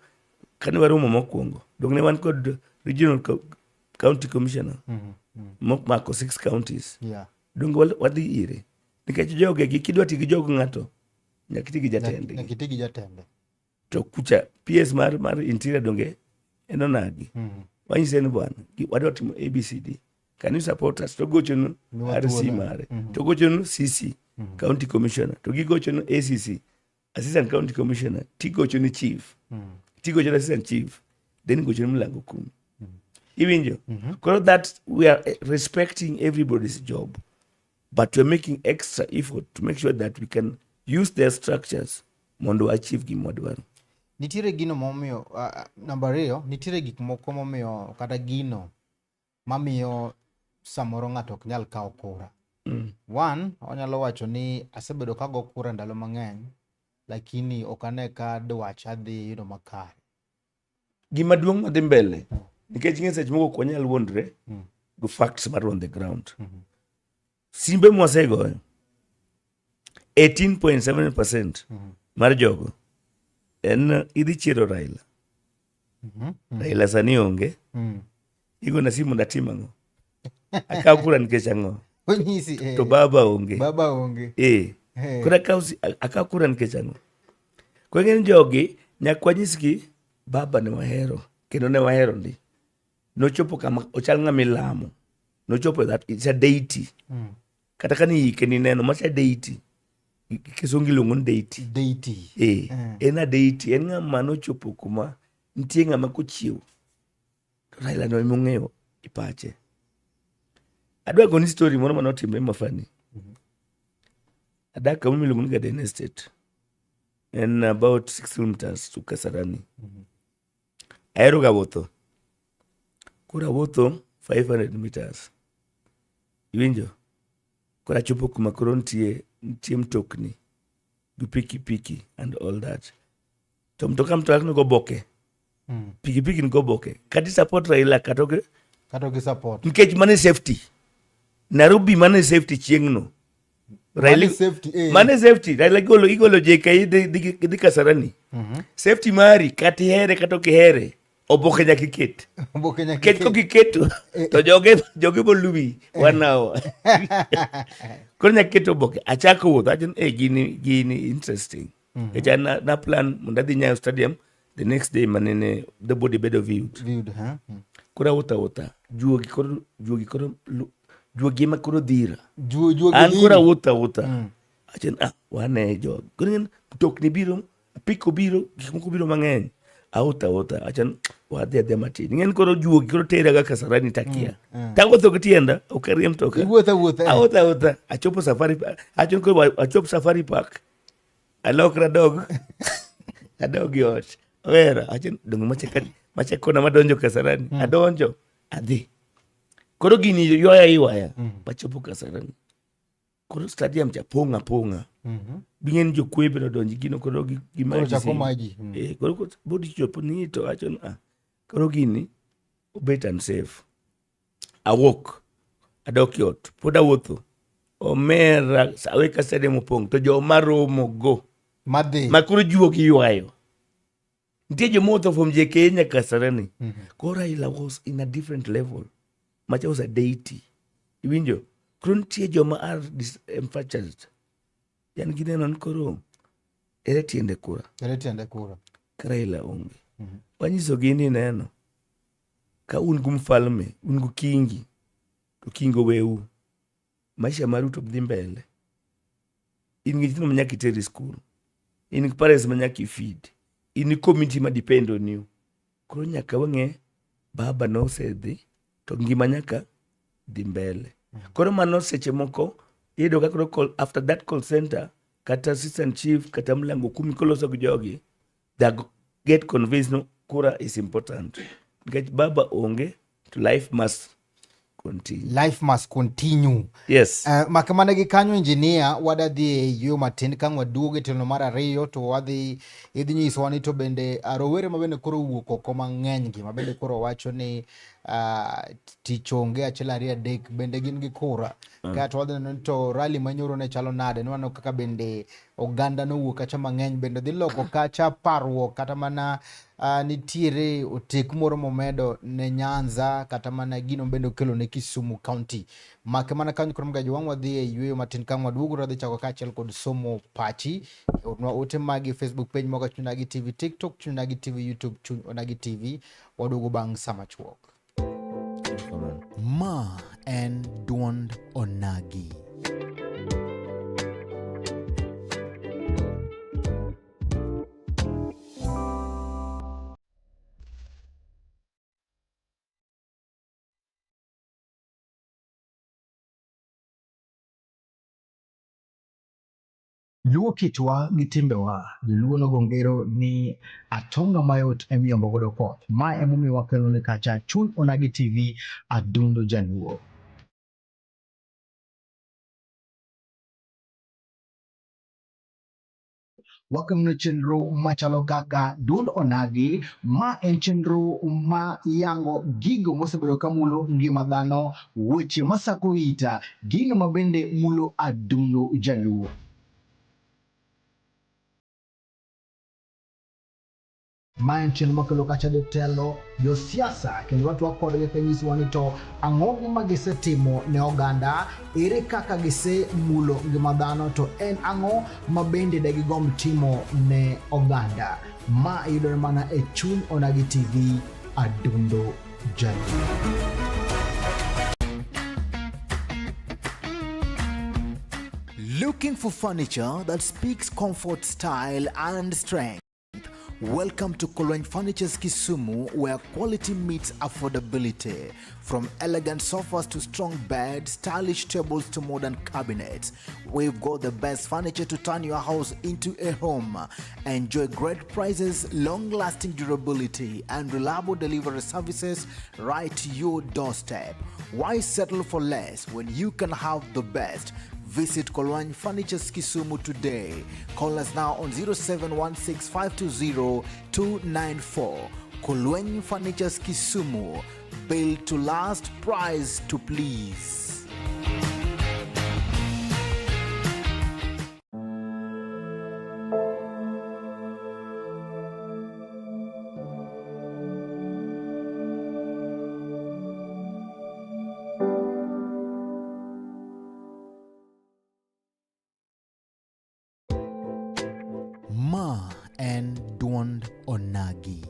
Speaker 3: kane waromo mokwongo, dong ne wan kod regional county commissioner momako 6 counties. Dong wadhi ire. Nikech joge gi kidwa ti gi jog ng'ato, nyaka iti gi jatendgi.
Speaker 1: Nyaka iti gi jatende.
Speaker 3: To kucha PS mar interior donge en onagi. Wanyise ni bwana, wadwa timo ABCD. Can you support us? To gochonu
Speaker 1: Miwa
Speaker 3: RC
Speaker 1: thuolo.
Speaker 3: mare. To gochonu CC, County Commissioner. To gigochonu ACC, Assistant County Commissioner. Tigochonu Chief. Tigochonu Assistant Chief. Then gochonu mlango kumi. Iwinjo? Koro that we are respecting everybody's job. But we're making extra effort to make sure that we can use their structures mondo achieve gima wadwaro.
Speaker 1: Nitiere gino momiyo, namba ariyo, nitiere gik moko momiyo kata gino mamiyo samoro ng'ato ok nyal kawo kura. One, onyalo wacho ni asebedo kago kura ndalo mang'eny, lakini ok ane ka dwacha dhi yudo makare.
Speaker 3: Gima duong' madhi mbele, nikech ing'e seche moko ok wanyal wuondre gi facts mar on the ground. Simbe mwasegoyo, 18.7% mar jogo en idhi chiero Raila. Raila sani onge. Igona simu mondo atim ang'o? Akaw kura nikech ang'o?
Speaker 1: Onyisi,
Speaker 3: To baba onge.
Speaker 1: Baba onge.
Speaker 3: Koro akaw kura nikech ang'o? Koro ing'e ni jogi nyaka wanyisgi baba ne wahero kendo ne wahero ndi. Nochopo kama ochal ng'ama ilamo. Nochopo that it's a deity. Kata ka ni ike nineno macha deity. Kisungu iluongo ni deity.
Speaker 1: Deity.
Speaker 3: Eh, en a deity, en ng'ama nochopo kuma nitie ng'ama kochiew to Raila no ema ong'eyo e pache. Adwa goni story moro mane otimre mafani. Adak kama miluongo ni Garden Estate. En about 6 kilometers to Kasarani. Ahero ga wuotho. Koro awuotho 500 meters. Iwinjo? Koro achopo kuma koro nitie mtokni gi pikipiki and all that. To mtoka mtoka nigo oboke. Pikipiki nigo oboke. Kata i support Raila kata ok
Speaker 1: Kata ok support.
Speaker 3: Nikech mano e safety. Nairobi mano e safety chieng'no. Raila
Speaker 1: Mano e safety, eh.
Speaker 3: Mano e safety. Raila igolo JK idhi Kasarani. Safety mari kata ihere kata ok ihere oboke nyaka iket.
Speaker 1: Oboke nyaka
Speaker 3: Nikech
Speaker 1: iket.
Speaker 3: kok iketo to joge boluwi one hour. Koro nyaka iket oboke. Achako wuoth awacho ni gini interesting. Nikech an na plan mondo adhi Nyayo Stadium the next day manene the body bedo viewed.
Speaker 1: Viewed, huh?
Speaker 3: Koro awuotho awuotha. Juogi ema koro dhira.
Speaker 1: Juogi
Speaker 3: An koro
Speaker 1: dhiri.
Speaker 3: awuotho awuotha. Awacho ni, wane jogi. Koro ing'e ni mtokni biro, apiko biro, gik moko biro mang'eny. Awuotho awuotha. Awacho ni, wadhi adhiya matin. Ing'e ni koro juogi koro tera ga Kasarani takia. Tawuotho gi tienda, ok ariemb mtoka.
Speaker 1: Iwuotho awuotha, eh.
Speaker 3: Awuotho awuotha. Achopo Safari Park. Awacho ni koro achop Safari Park. Alokra dog. Adog e ot. Ohera. Awacho ni, donge macha kona madonjo Kasarani. Adonjo. Adhi. Koro gini ywaya ywaya. Wachopo Kasarani. Koro stadium cha pong' apong'a. Bing'e ni jokwe bende odonji gino koro gi
Speaker 1: Koro
Speaker 3: maji
Speaker 1: chako
Speaker 3: sime.
Speaker 1: maji.
Speaker 3: Koro body chopo ni to wacho ni, koro gini obet unsafe. Awuok. Adok e ot. Pod awuotho. Omera, awe ka stadium opong' to joma romo go.
Speaker 1: Madhi.
Speaker 3: Ma koro juogi ywayo. Nitie joma wuotho from JKA nyaka Kasarani. Koro Raila was in a different level. Macha was a deity. Iwinjo? Koro nitie joma are disenfranchised. Yani gineno ni koro ere tiende kura?
Speaker 1: Ere tiende kura.
Speaker 3: Ka Raila onge. Wanyisogi ni neno. Ka un gi mfalme, un gi kingi, to kingi oweu. Maisha maru to dhi mbele. In gi nyithindo ma nyaka iter e skul. In gi parents ma nyaka i-feed. In gi community ma depend on you. Koro nyaka wang'e baba nosedhi to ngima nyaka dhi mbele. Koro mano seche moko iyudo ka koro call, after that call center kata assistant chief kata mlango kumi koloso gi jogi they get convinced no kura is important. Nikech baba onge to life must continue.
Speaker 1: Life must continue.
Speaker 3: Yes.
Speaker 1: Makamana gi kanyo engineer wada dhi e yo matin ka waduogo e tielo mar ariyo to wadhi idhi nyisowa ni to bende rowere ma bende koro owuok oko mang'eny gi ma bende koro wacho ni tich onge achiel ariyo adek bende gin gi kura. Kaeto wadhi neno ni to rally manyoro ne chalo nade, nwaneno kaka bende oganda nowuok kacha mang'eny bende dhi loko kacha parruok kata mana nitiere oteku moro momedo ne Nyanza kata mana gino bende okelo ne Kisumu County. Make mana kanyo koro mga jowang' wadhi e yueyo matin ka waduogo to wadhi chako kaachiel kod somo pachi. Ornwa ote magi Facebook page moga Chuny Onagi TV, TikTok Chuny Onagi TV, YouTube Chuny Onagi TV. Waduogo bang' sa machuok.
Speaker 2: Ma en duond Onagi.
Speaker 1: Luo kitwa gi timbewa, Luo nogo ngero ni atonga mayot emiyombo godo koth. Ma emomiyo wakelo ni kacha Chuny Onagi TV, Adundo Jaluo. Wakelo chenro machalo kaka Duond Onagi, ma en chenro ma yango gigo mosebedo ka mulo ngima dhano, weche masako ita, gino ma bende mulo adundo Jaluo. Ma en chenro makelo kacha jotelo, josiasa, kendo watwak kodgi ka nyisowa ni to ang'o ma gisetimo ne oganda, ere kaka gisemulo ngima dhano, to en ang'o ma bende degigomb timo ne oganda. Ma yudore mana e Chuny Onagi TV, Adundo Jaluo.
Speaker 2: Looking for furniture that speaks comfort, style, and strength? Welcome to Kolweny Furnitures Kisumu, where quality meets affordability. From elegant sofas to strong beds, stylish tables to modern cabinets, we've got the best furniture to turn your house into a home. Enjoy great prices, long lasting durability, and reliable delivery services right to your doorstep. Why settle for less when you can have the best? Visit Kolwany Furnitures Kisumu today. Call us now on 0716520294. Kolwany Furnitures Kisumu. Built to last, price to please. Ma en duond Onagi.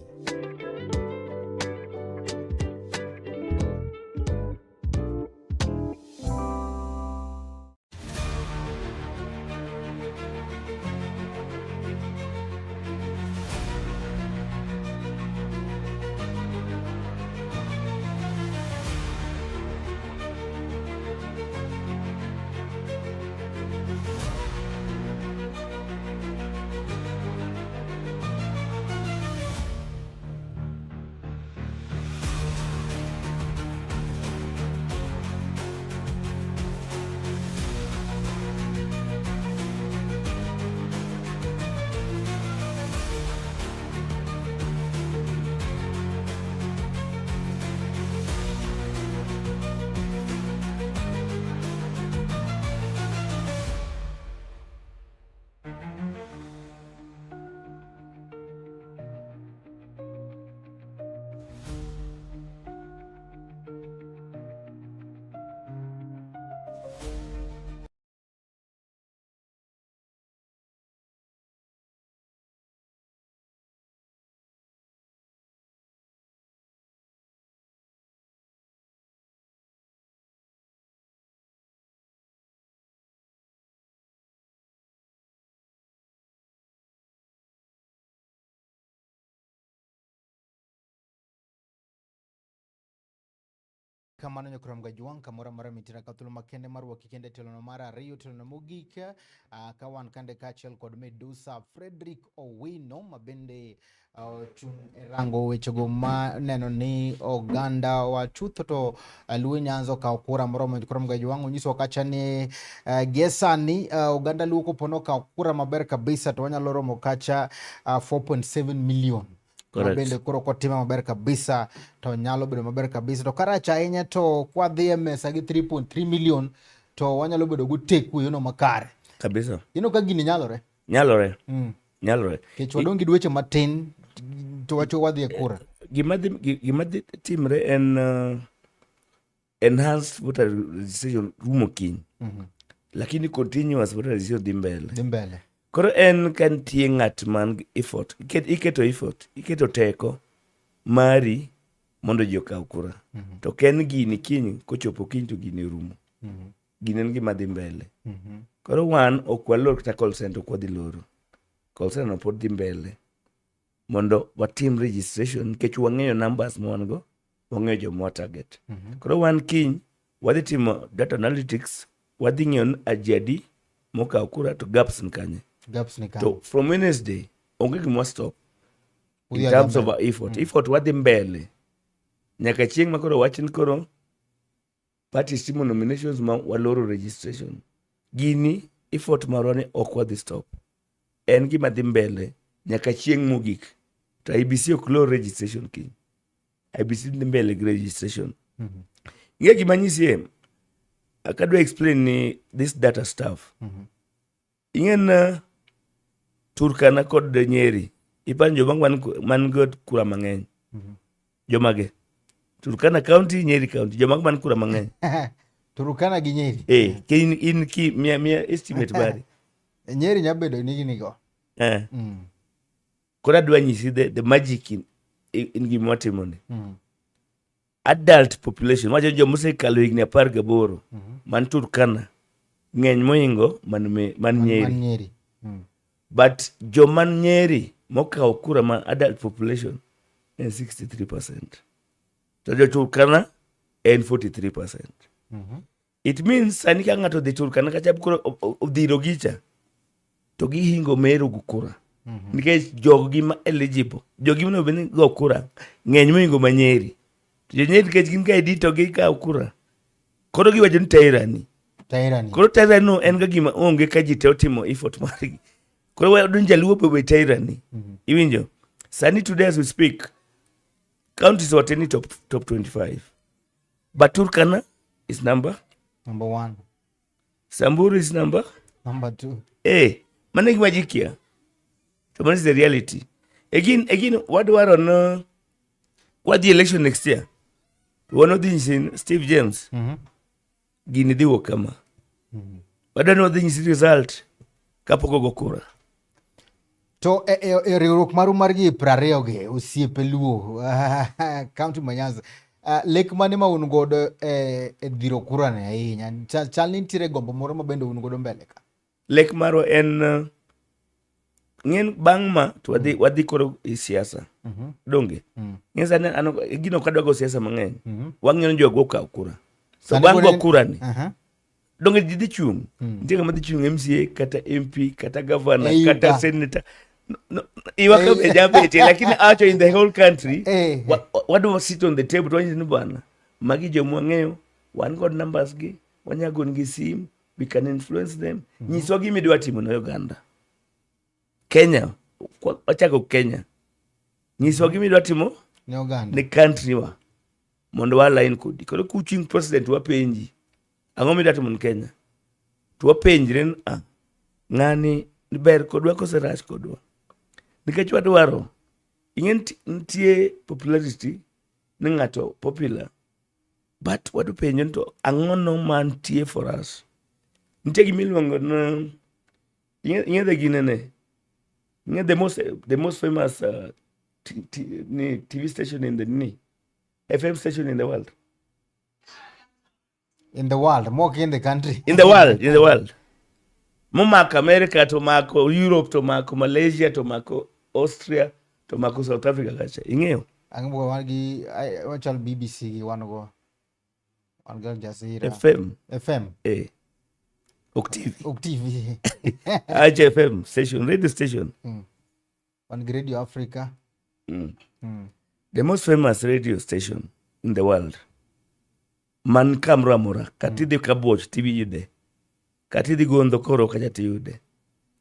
Speaker 1: Kamano nyakrom Gajwang' kamoro amora mintiere ka thuolo makende mar wuok kende tielo mar ariyo tielo mogik ka wan kande kaachiel kod Medusa Frederick Owino ma bende ochung' e rango wechego ma neno ni oganda wa chutho to Luo Nyanza okawo kura moromo. Nyakrom Gajwang' onyiso kacha ni gie sani oganda Luo kopo nokawo kura maber kabisa to wanyalo romo kacha 4.7 million.
Speaker 3: Correct.
Speaker 1: Bende koro kotime maber kabisa to nyalo bedo maber kabisa to karach ahinya to kwadhi e mesa gi 3.3 million to wanyalo bedo goteku e yono makare
Speaker 3: Kabisa.
Speaker 1: Ineno ka gini nyalore.
Speaker 3: Nyalore. Nyalore.
Speaker 1: Nikech wadong' gi dweche matin to wacho wadhi e kura.
Speaker 3: Gima dhi timre en enhanced voter registration rumo kiny. Lakini continuous voter registration dhi mbele.
Speaker 1: Dhi mbele.
Speaker 3: Koro en ka nitie ng'at man gi effort, iketo effort, iketo teko mari mondo ji okaw kura. To ok en gini kiny kochopo kiny to gini orumo. Gini en gima dhi mbele. Koro wan ok walor kata call center ok wadhi loro. Call center no pod dhi mbele mondo watim registration nikech wang'eyo numbers ma wan go, wang'eyo joma wa target. Koro wan kiny wadhi timo data analytics, wadhi ng'iyo ni ji adi mokawo kura to gaps ni kanye.
Speaker 1: Gaps ni kanye.
Speaker 3: To from Wednesday onge gima wa stop in
Speaker 1: Udhi
Speaker 3: terms of
Speaker 1: mbele.
Speaker 3: our effort. Effort wadhi mbele nyaka chieng' ma koro wach ni koro parties timo nominations ma waloro registration. Gini effort marwa ni ok wadhi stop. En gima dhi mbele nyaka chieng' mogik. To IEBC ok lor registration kiny. IEBC dhi mbele gi registration. Ing'e gima anyisie? Kadwa explain ni this data stuff. Ing'e na Turkana kod Nyeri, iparo joma man go kura mang'eny. Jomage? Turkana County, Nyeri County, joma man kura mang'eny.
Speaker 1: Turkana gi Nyeri.
Speaker 3: Eh, ke in ki miya estimate mari.
Speaker 1: Nyeri nyalo bedo ni gini go.
Speaker 3: Koro adwa nyisi the magic in gima watimo ni. Adult population, wacho joma osekalo higni 18 man Turkana ng'eny mohingo man, man Nyeri.
Speaker 1: Man Nyeri.
Speaker 3: But joma Nyeri mokawo kura ma adult population en 63%. To jo Turkana en 43%. It means sani ka ng'ato odhi Turkana kacha koro odhiro gicha to gihingo Meru gi kura. Nikech joggi ma eligible, joggi monego bed ni go kura ng'eny mohingo ma Nyeri. To jo Nyeri nikech gin ka ID to gikawo kura. Koro giwacho ni tyranny.
Speaker 1: Tyranny.
Speaker 3: Koro tyranny no en ga gima onge ka ji te otimo effort margi. Koro wadwa ni jaluo be obe tyranny. Iwinjo? Sani today as we speak, counties wate ni top 25. But Turkana is number,
Speaker 1: Number 1.
Speaker 3: Samburu is number,
Speaker 1: Number 2.
Speaker 3: Mano e gima ji kia. To mano is the reality. Again, wadwaro no wadhi election next year. Wan odhi nyisi Steve James. Gini dhi wuok kama. Wadwa ni wadhi nyisi result kapok ogo kura.
Speaker 1: To e riwruok maru mar ji 20 gi osiepe Luo county ma Nyanza, lek mane ma un godo e dhiro kura ni ahinya? Chal ni nitiere gombo moro ma bende un godo mbele ka.
Speaker 3: Lek marwa en ng'en bang' ma to wadhi koro e siasa. Donge? Ng'en sani an gino ok adwa go siasa mang'eny. Wang'iyo ni jogo okaw kura. To bang' go kura ni, donge ji dhi chung'? Nitie ng'ama dhi chung' MCA kata MP kata governor kata senator. No, iwa ka be jabetie, lakini awacho in the whole country, wadwa sit on the table to wanyiso ni bwana, magi joma wang'eyo, wan kod numbers gi, wanyalo gonegi sim, we can influence them. Nyiswa gima idwa timo ne oganda. Kenya, wachako Kenya. Nyiswa gima idwa timo
Speaker 1: ne oganda.
Speaker 3: Ne country wa. Mondo wa align kodi. Koro kuching president wapenji. Ang'o midwa timo ne Kenya? To wapenjre ni, ng'ani ber kodwa kose rach kodwa? Nikech wadwaro, ing'e nitie popularity ni ng'ato popular, but wadwa penjo ni to ang'o no mantie for us? Nitie gima iluongo ni, ing'e the ginene? Ing'e the most famous ni TV station in the ni FM station in the world.
Speaker 1: In the world, more in the country.
Speaker 3: In the world, in the world. Momako America to mako Europe to mako Malaysia to mako Austria to mako South Africa kacha. Ing'eyo?
Speaker 1: Ang'o wan gi wachal BBC gi wan go. Wan gi Al Jazeera.
Speaker 3: FM.
Speaker 1: FM.
Speaker 3: Ok TV.
Speaker 1: Ok TV.
Speaker 3: Acha FM station, radio station.
Speaker 1: Wan gi Radio Africa.
Speaker 3: The most famous radio station in the world. Man kamoro amora. Kata idhi Kabuoch tiyude. Kata idhi Gondho koro kacha tiyude.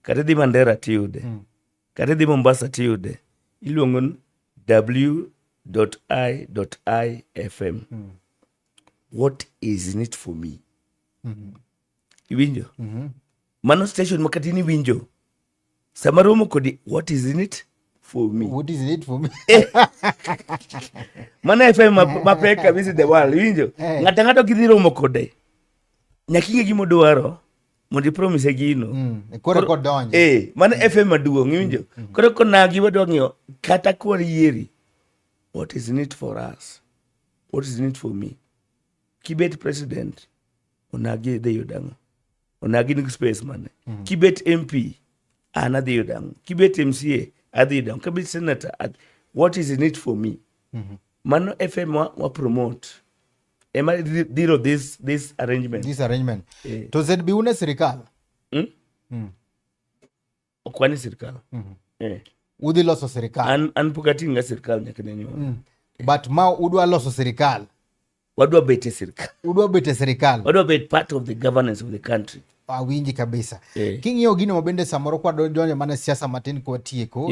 Speaker 3: Kata idhi Mandera tiyude. Kata idhi Mombasa tiyude. Iluongo ni W dot I dot I F M. What is in it for me? Iwinjo? Mano station ma kata in iwinjo. Sama romo kodi, what is in it for me?
Speaker 1: What is in it for me?
Speaker 3: Mano FM mapek kabisa in the world, iwinjo? Ng'ato ang'ato kidhi romo kode, nyaka ing'e gima odwaro mondo ipromise gino.
Speaker 1: Koro kodonjo.
Speaker 3: Mano FM maduong', iwinjo? Koro konagi wadwa ng'iyo kata kwa yieri, what is in it for us? What is in it for me? Kibet president, onagi dhi yudo ang'o? Onagi nigi space mane? Kibet MP, an adhi yudo ang'o? Kibet MCA, adhi yudo ang'o? Kibet senator, what is in it for me? Mano FM wa promote. Ema dhiro this arrangement.
Speaker 1: This arrangement. To ZB une sirikal?
Speaker 3: Ok wan e sirikal.
Speaker 1: Udhi loso sirikal.
Speaker 3: An pok ating'o ga sirikal nyaka ne nyuol.
Speaker 1: But ma udwa loso sirikal.
Speaker 3: Wadwa bet e sirikal.
Speaker 1: Udwa bet e sirikal.
Speaker 3: Wadwa bet part of the governance of the country.
Speaker 1: Awinji kabisa. King'iyo gino ma bende samoro kwa donjo mana siasa matin kwa tieko,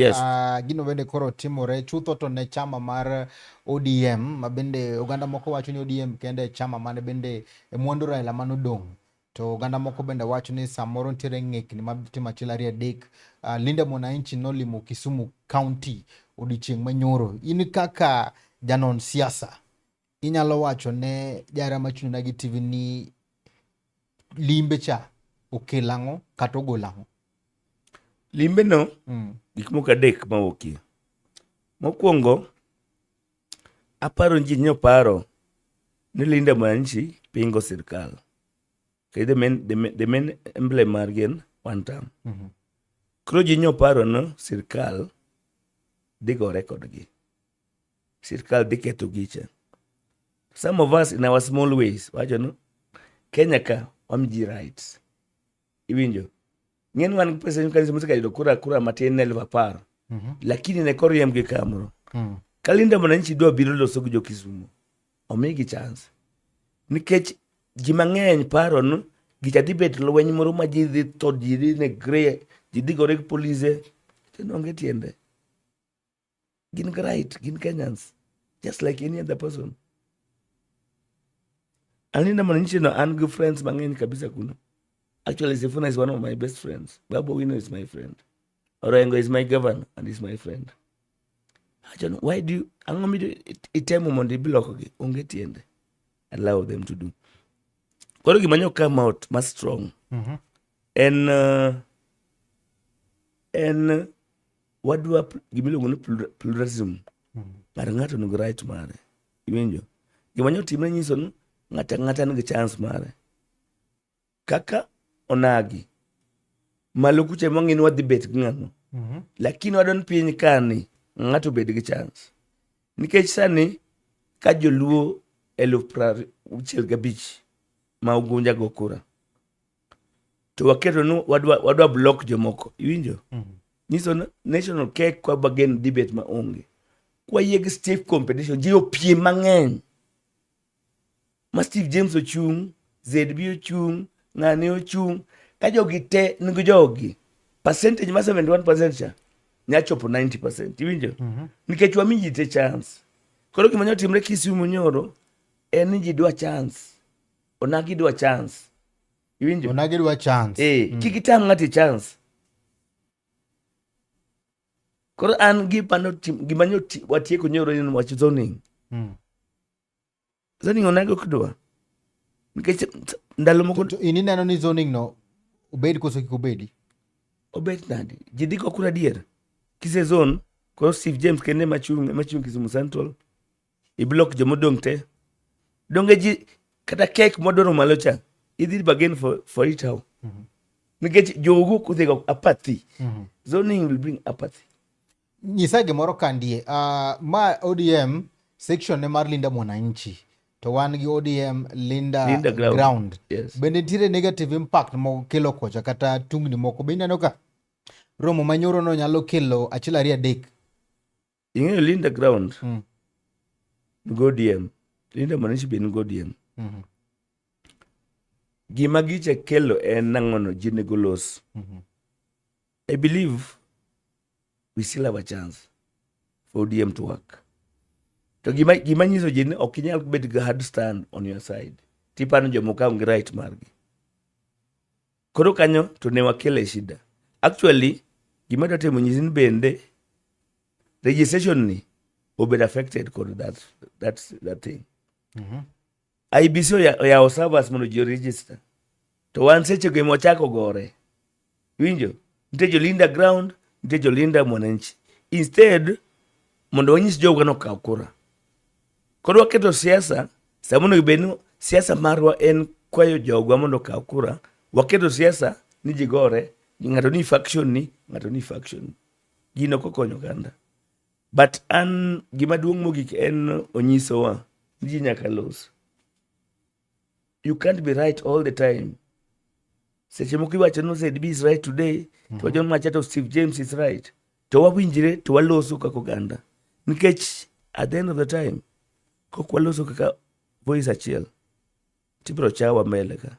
Speaker 1: gino bende koro timore chutho to ne chama mar ODM, ma bende oganda moko wacho ni ODM kende chama mane bende e mwandu Raila manodong'. To oganda moko bende wacho ni samoro nitiere ng'ikni ma timo achiel ariyo adek. Linda Mwananchi nolimo Kisumu County odiochieng' manyoro. In kaka janon siasa, inyalo wacho ne jara machung' Onagi TV ni limbe cha okel ang'o kata ogol ang'o?
Speaker 3: Limbe no, gik moko adek mawuokie. Mokwongo, aparo ji nyoparo ni Linda Mwananchi pingo sirkal. Okay, the main emblem margi en one term. Koro ji nyoparo ni sirkal dhi gore kodgi. Sirkal dhi ketho gicha. Some of us in our small ways wacho ni Kenya ka wami ji rights. Iwinjo? Ng'en wan gi pesa kanisa mosekayudo kura matin ne 10,000. Lakini ne koriemb gi kamoro. Ka Linda Mwananchi dwa biro loso gi jo Kisumu, omigi chance. Nikech ji mang'eny paro ni gicha dhi bet lweny moro ma ji dhi tho, ji dhi negre, ji dhi gore gi polise. To onge tiende. Gin gi right, gin Kenyans, just like any other person. An Linda Mwananchi no an gi friends mang'eny kabisa kuno. Actually, Sifuna is one of my best friends. Babu Owino is my friend. Orengo is my governor and is my friend. Awacho ni, why do you, ang'o mido itemo mondo iblock gi? Onge tiende. Allow them to do. Koro gima nyo come out ma strong en wadwa gimiluongo ni pluralism. Ng'ato ng'ato nigi right mare. Iwinjo? Gima nyo timre nyiso ni ng'ato ang'ata nigi chance mare. Kaka onagi malo kucha ema wang'e ni wadhi bet gi ng'ano. Lakini wadon piny kani ng'ato obed gi chance. Nikech sani ka joluo 65,000 ma Ugunja go kura to waketo ni wadwa block jomoko iwinjo nyiso ni national cake kwa bargain dhi bet maonge kwayie gi stiff competition ji opiem mang'eny ma Steve James ochung', ZB ochung', ng'ani ochung', ka jogi te nigi jogi percentage ma 71% cha nya chopo 90% iwinjo nikech wami ji te chance koro gima nyalo timre Kisumu nyoro en ni ji dwa chance onagi dwa chance iwinjo
Speaker 1: Onagi dwa chance.
Speaker 3: Eh, kik itam ng'ato chance koro an gima nyo watieko nyoro en wach zoning zoning onagi ok dwa nikech ndalo moko
Speaker 1: To in ineno ni zoning no obed koso kik obedi?
Speaker 3: Obet nade ji dhi go kura adier kise zone koro Steve James kende ema chung Kisumu Central iblock jomodong' te donge ji kata cake mwadwaro malo cha idhi bargain for it how nikech jogo kodhigo apathy zoning will bring apathy.
Speaker 1: Nyisa gimoro kandie. Ma ODM section ne mar Linda Mwananchi. To wan gi ODM Linda,
Speaker 3: Linda Ground.
Speaker 1: Ground.
Speaker 3: Yes.
Speaker 1: Bende nitiere negative impact mokelo kocha kata tungni moko. Be ineno ka romo manyoro no nyalo kelo achiel ariyo adek?
Speaker 3: Ing'eyo Linda Ground nigo ODM, Linda Mwananchi be nigo ODM. Gima gicha kelo en nang'ono ji nego los. I believe we still have a chance for ODM to work. To gima nyiso ji ni ok inyal bet gi hard stand on your side. Tipano jomoko onge right margi. Koro kanyo to ne wakele shida. Actually, gima dwa temo nyisi ni bende registration ni obed affected kod that thing. IEBC oyawo servers mondo ji register. To wan seche go ema wachako gore. Winjo? Nitie jo Linda Ground, nitie jo Linda Mwananchi. Instead, mondo wanyis jogo ni okaw kura. Koro waketo siasa, sama onego bed ni siasa marwa en kwayo jogwa mondo okaw kura, waketo siasa ni ji gore, ng'ato ni faction ni, ng'ato ni faction ni. Gino ok okonyo oganda. But an gima duong' mogik en onyisowa ni ji nyaka los. You can't be right all the time. Seche moko iwacho ni ZB is right today, to wacho ni macha to Steve James is right. To wawinjre to waloso kaka oganda. Nikech at the end of the time, kok waloso kaka voice achiel, tibiro chawa mbele ka.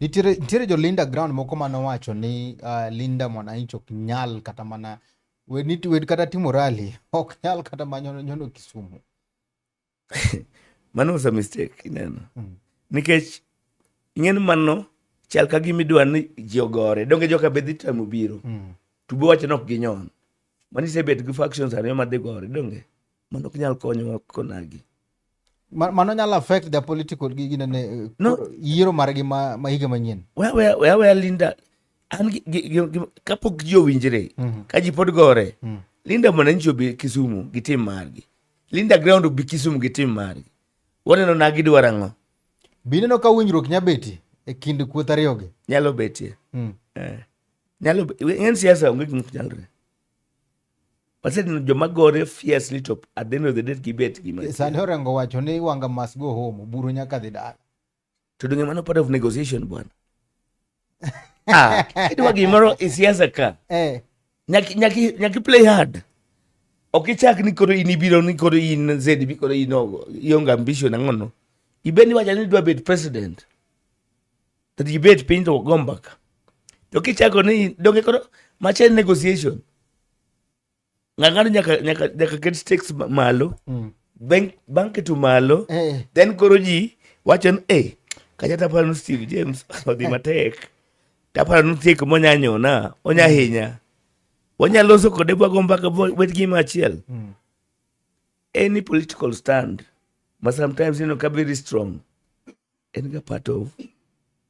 Speaker 1: Nitiere jo Linda Ground moko manowacho ni Linda Mwananchi ok nyal kata mana wed kata timo rally ok nyal kata manyono nyono Kisumu.
Speaker 3: Mano was a mistake, ineno. Nikech ing'e ni mano chal ka gima idwa ni ji ogore. Donge joka be dhi temo biro. To be wacho ni ok ginyon. Mano isebet gi factions ariyo madhi gore, donge? Mano ok nyal konyowa konagi.
Speaker 1: Mano nyalo affect their political gi ginene
Speaker 3: No.
Speaker 1: Yiero margi ma higa manyien.
Speaker 3: We Linda, an kapok ji owinjre, ka ji pod gore, Linda Mwananchi obi Kisumu gi tim margi. Linda Ground obi Kisumu gi tim margi. Waneno na gidwaro ang'o?
Speaker 1: Bineno ka winjruok nya betie e kind kweth ariyogi?
Speaker 3: Nyalo betie.
Speaker 1: Eh.
Speaker 3: Nyalo en siasa onge gima ok nyalre. Waseneno joma gore fiercely to at the end of the day gibet gima.
Speaker 1: Sani Orengo wacho ni Wanga must go home, Oburu nyaka dhi dala.
Speaker 3: To donge mano part of negotiation bwana? Ah, idwa gimoro e siasa ka. Nyaki play hard. Ok ichak ni koro in ibiro ni koro in ZB koro in ionge ambition ang'ono. Ibed ni wacho ni idwa bet president. To ibet piny to go mbaka. To kichako ni donge koro macha en negotiation. Ng'ato nyaka ket stakes malo. Bang' keto malo, then koro ji wacho ni kacha taparo ni Steve James odhi matek. Taparo ni nitie kuma onya nyona, onya hinya. Wanya loso kode bwago mbaka bed gima achiel. Any political stand ma sometimes ineno ka very strong en ga part of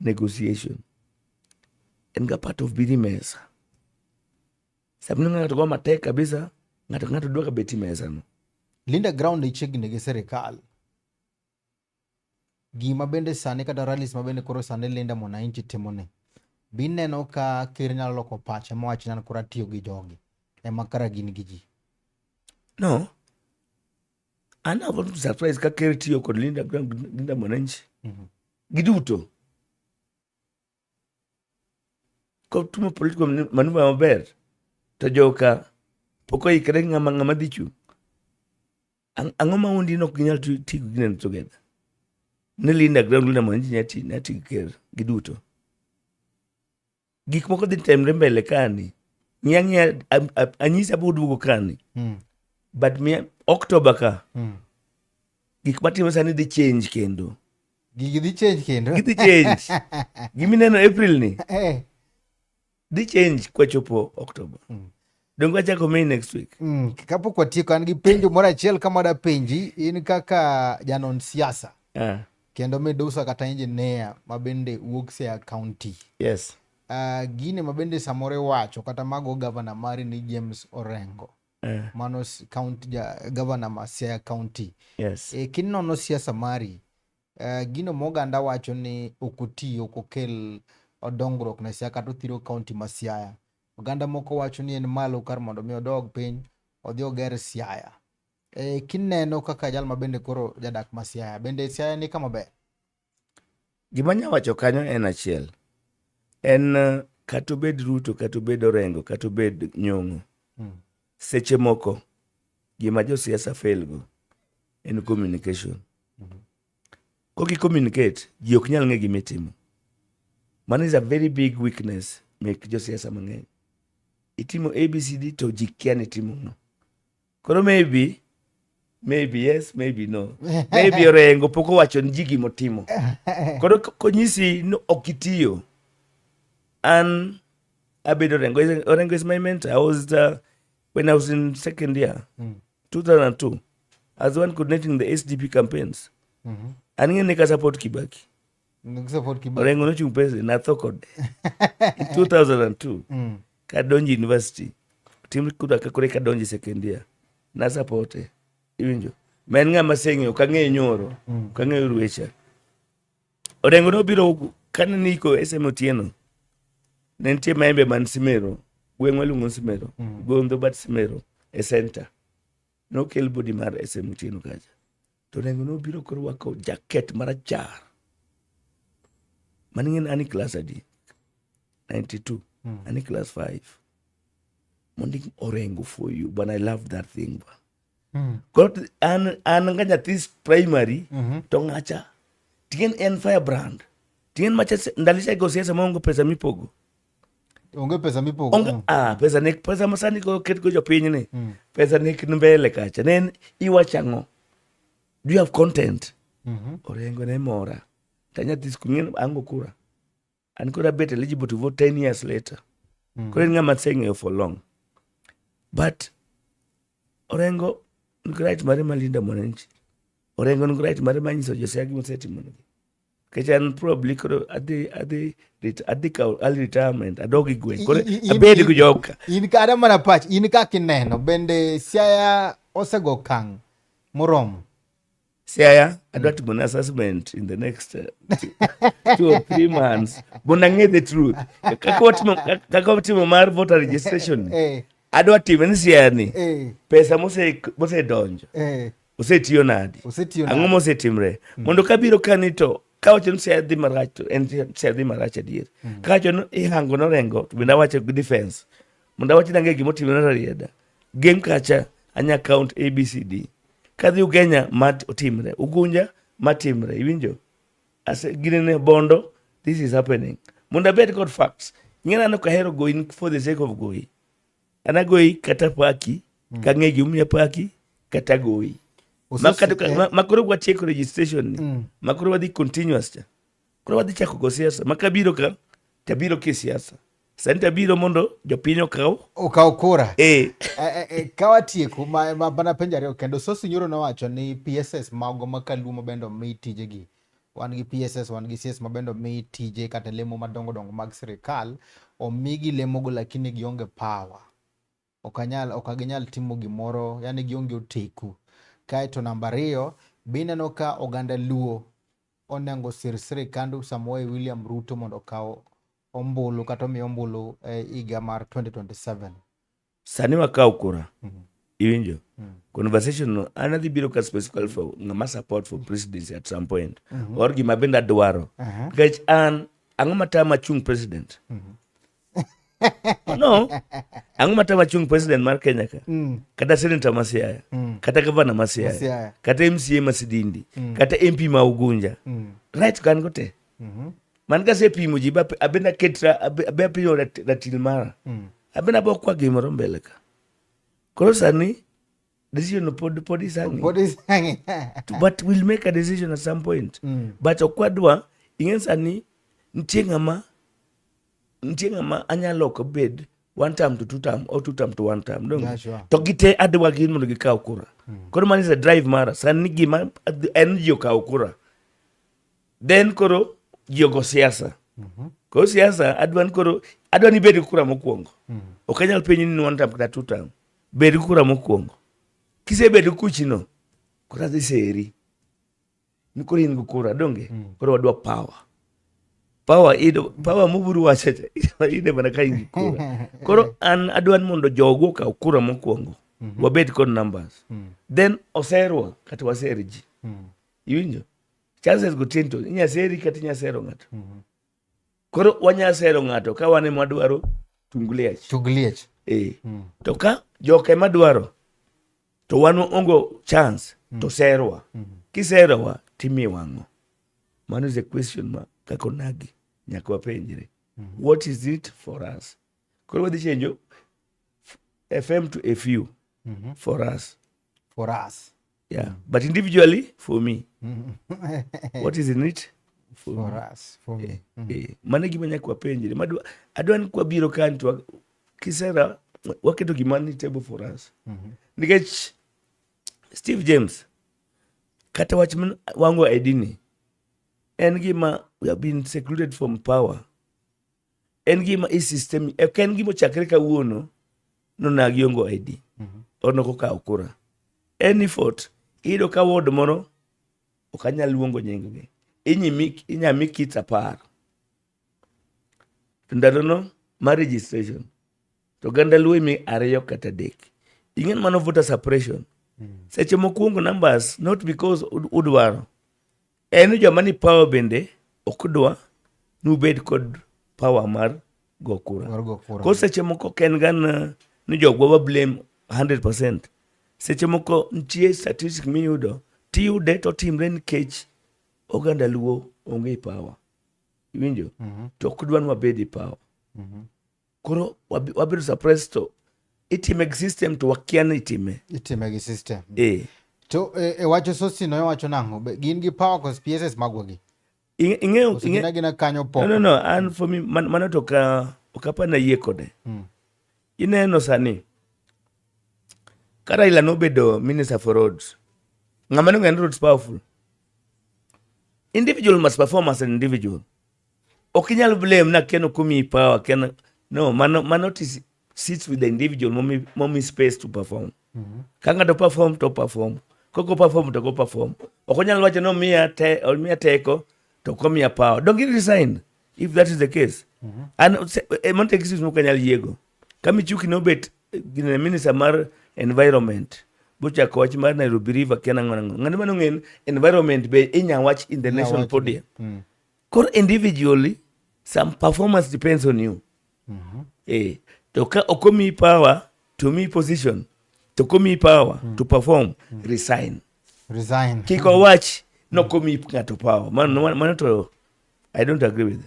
Speaker 3: negotiation. En ga part of biro e mesa. Samoro ng'ato go matek kabisa, ng'ato ka ng'ato dwa ka bet e mesa no.
Speaker 1: Linda Ground chiegni gi sirikal. Gima bende sani kata rallies ma bende koro sani Linda Mwananchi timo ni. Bineno ka ker nyalo loko pache mowach ni an koro atiyo gi jogi. Ema kara gin gi ji.
Speaker 3: No. An I want to surprise ka ker tiyo kod Linda Ground, Linda Mwananchi. Giduto. Kotimo political maneuver maber to joka pok oikre ng'ama dhi chung'. Ang'o ma undi ok ginyal tiyo gi gineno together? Ne Linda Ground, Linda Mwananchi nya ti gi ker giduto. Gik moko dhi timre mbele kani. Ng'iya ng'iya anyisi abiro duogo kani. But miya October ka. Gik matimo sani dhi change kendo.
Speaker 1: Gigi dhi change kendo.
Speaker 3: Gidhi change. Gimineno April ni. Dhi change kwachopo October. Donge wachako May next week.
Speaker 1: Kapok watieko an gi penjo moro achiel kama da penji in kaka janon siasa. Kendo midusa kata engineer ma bende wuok Siaya County.
Speaker 3: Yes.
Speaker 1: Gine ma bende samoro iwacho kata mago governor mari ni James Orengo. Mano county ja governor ma Siaya County.
Speaker 3: Yes.
Speaker 1: Kinono siasa mari, gino ma oganda wacho ni ok oti, ok okel dongruok ne Siaya kata othiro county ma Siaya. Oganda moko wacho ni en malo kar mondo mi odog piny odhi oger Siaya. Kineno kaka jal ma bende koro jadak ma Siaya, bende Siaya ni kama ber?
Speaker 3: Gima anya wacho kanyo en achiel. En kata obed Ruto, kata obed Orengo, kata obed Nyong'o. Seche moko gima josiasa fail go en communication. Kok i communicate, ji ok nyal ng'e gima itimo. Mano is a very big weakness mek josiasa mang'eny. Itimo ABCD to ji kia ni itimo no. Koro maybe yes, maybe no. Maybe Orengo pok owacho ni ji gimotimo. Koro konyisi ni ok itiyo. An abedo Orengo. Orengo is my mentor. I was when I was in second year, 2002, I was the one coordinating the SDP campaigns. An ng'e ne ka support Kibaki.
Speaker 1: Support Kibaki.
Speaker 3: Orengo nochung' president, natho kode. In 2002, kadonjo university, tim kura ka koro eka donjo second year, na supporte. Iwinjo? Ma en ng'ama aseng'eyo, ok ang'eyo nyoro, ok ang'eyo ruecha. Orengo nobiro kane niko SM Otieno. Ne nitie maembe man Simero, gweng' waluongo ni Simero, Gondho but Simero e center. Nokel body mar SM Otieno kacha. To Orengo nobiro korwako jacket marachar. Mano ing'e ni an e class adi? 92. An e class 5. Mondik Orengo for you, but I love that thing. Koro an ga nyathi primary to ng'acha tien en firebrand. Tien macha ndalo cha go siasa maonge pesa mipogo.
Speaker 1: Onge pesa mipogo.
Speaker 3: Onge, pesa ne pesa masani ko ket go jopiny ni. Pesa ne mbele kacha. Ne en iwacho ang'o? Do you have content? Orengo ne mora. Ta nyathi skul ng'e ango kura. An koro abet eligible to vote 10 years later. Koro en ng'ama aseng'eyo for long. But Orengo nigi right mare mar Linda Mwananchi. Orengo nigi right mare mar nyiso josiasa gima osetimonegi. Nikech an probably koro adhi kawo early retirement adog e gweng'. Koro abed gi joka.
Speaker 1: In kata mana pach, in kaka ineno, bende Siaya osego okang' moromo?
Speaker 3: Siaya, adwa timo an assessment in the next 2 or 3 months. Mondo ang'e the truth. Kaka watimo mar voter registration ni. Adwa time ni Siaya ni. Pesa mosedonjo. Osetiyo nadi?
Speaker 1: Osetiyo
Speaker 3: Ang'o
Speaker 1: nadi?
Speaker 3: mosetimre? Mondo kabiro kani to kawacho ni Siaya dhi marach to en Siaya dhi marach adier. Kawacho ni ihango norengo to bende awacho gi defense. Mondo awach ni ang'e gimotimore Rarieda. Gem kacha anya count ABCD. Kadhi Ugenya ma otimre, Ugunja matimre, iwinjo? Ase ginene Bondo, this is happening. Mondo abed kod facts. Ing'e an ok ahero goyi for the sake of goyi. An agoyi kata paki, kang'e gimomiyo apaki, kata goyi. Ma koro watieko registration ni, ma koro wadhi continuous cha. Koro wadhi chako go siasa. Ma kabiro ka, tabiro ki siasa. Sani tabiro mondo jopiny okaw.
Speaker 1: Okaw kura.
Speaker 3: Eh.
Speaker 1: Ka watieko ma mana penjo ariyo kendo Sosi nyoro nowacho ni PSS mago ma kaluo ma bende omi tijegi. Wan gi PSS, wan gi CS ma bende omi tije kata lemo madongo dongo mag sirikal, omigi lemogo lakini gionge power. Ok ginyal timo gimoro, yani gionge oteku. Kaeto namba ariyo, be ineno ka oganda Luo onego sir sirikand Samoei William Ruto mondo okaw ombulu kata omi ombulu e higa mar 2027?
Speaker 3: Sani wakaw kura. Iwinjo? Conversation no, an adhi biro ka specifically for ng'ama support for presidency at some point. Or gima bende adwaro. Nikech an, ang'o matama chung president? No. Ang'o matama chung president mar Kenya ka? Kata senator ma Siaya. Kata governor ma Siaya.
Speaker 1: Siaya.
Speaker 3: Kata MCA ma Sidindi. Kata MP ma Ugunja. Right kan go te. Man kasepimo ji ba abende aketra abe apimo ratil mara. Abende abo kwa gimoro mbele ka. Koro sani decision no pod isang'i.
Speaker 1: Pod isang'i.
Speaker 3: But we'll make a decision at some point. But ok wadwa ing'e sani nitie ng'ama anyalo ok bed one term to two term or two term to one term donge?
Speaker 1: Yeah, sure.
Speaker 3: To gite adwa gin mondo gikaw kura. Koro mano is a drive mara sani gima en ji okaw kura. Then koro ji ogo siasa. Koro siasa adwa ni koro adwa ni ibed gi kura mokwongo. Ok anyal penji ni one term kata two term. Bed gi kura mokwongo. Kisebedo gi kuchino, koro adhi seri. Ni koro in gi kura donge? Koro wadwa power. Power ido power muburu wacho cha ide mana ka in gi kura. Koro an adwa ni mondo jogo okaw kura mokwongo. Wabed kod numbers. Then oserwa kata waser ji. Iwinjo? Chances go tin to inya seri kata inya sero ng'ato. Koro wanya sero ng'ato ka wan ema wadwaro tung liech.
Speaker 1: Tung liech.
Speaker 3: Eh. To ka joka ema dwaro to wan ongo chance to serwa. Kiserowa timiwa ang'o? Mano is a question ma kaka onagi nyaka wapenjre. What is it for us? Koro wadhi chenjo FM to FU for us.
Speaker 1: For us.
Speaker 3: Yeah. But individually for me. What is in it? For
Speaker 1: For
Speaker 3: me.
Speaker 1: us. For me.
Speaker 3: Eh, mano e gima nyaka wapenjre. Madwa adwa ni kwabiro ka to kisera waketo gima ni table for us. Nikech Steve James kata wach wango ID ni en gima we have been secluded from power. En gima i system ok en gima ochakre kawuono nonagi ongo ID. Or nokokawo kura. En effort iyudo ka ward moro ok anyal luongo nying gi. Inya mi kits 10. To ndalono mar registration to oganda Luo imi ariyo kata adek. Ing'e ni mano voter suppression. Seche mokwongo numbers not because udwaro. En ni joma ni power bende ok dwa ni ubed kod power mar go kura.
Speaker 1: Mar go kura.
Speaker 3: Koro seche moko ok en ga ni jogwa wa blame 100%. Seche moko nitie statistic miyudo tiyude to timre nikech oganda Luo onge e power. Iwinjo? To ok dwa ni wabed e power. Koro wabedo suppressed to itime gi system to wakia ni itime.
Speaker 1: Itime gi system.
Speaker 3: Eh.
Speaker 1: To e wacho Sosi no iwacho nang'o? Be gin gi power kos PSS magwa gi?
Speaker 3: Ing'eyo
Speaker 1: Koso gin agina kanyo pok?
Speaker 3: No, an for me mano to ka ok apar ni ayie kode. Ineno sani ka Raila nobedo minister for roads, ng'ama nong'eyo ni roads powerful. Individual must perform as an individual. Ok inyal blame na Ken ok omiyi power, Ken no, mano sits with the individual momi space to perform. Ka ng'ato perform to perform. Koko perform to go perform. Ok onyal wacho ni omiya te, omiya teko to ok omiya power. Don't get resign if that is the case. An mano excuse mok anyal yiego. Ka Michuki nobet gine minister mar environment bochako wach mar Nairobi River kia nang'o nang'o. Ng'ano mano ng'en environment be inya wach in the
Speaker 1: Inya
Speaker 3: national
Speaker 1: wach.
Speaker 3: podium. Koro individually some performance depends on you. To ka ok omiyi power to miyi position to ok omiyi power to perform, resign.
Speaker 1: Resign.
Speaker 3: Kik owach nok omiyi ng'ato power. Mano to I don't agree with.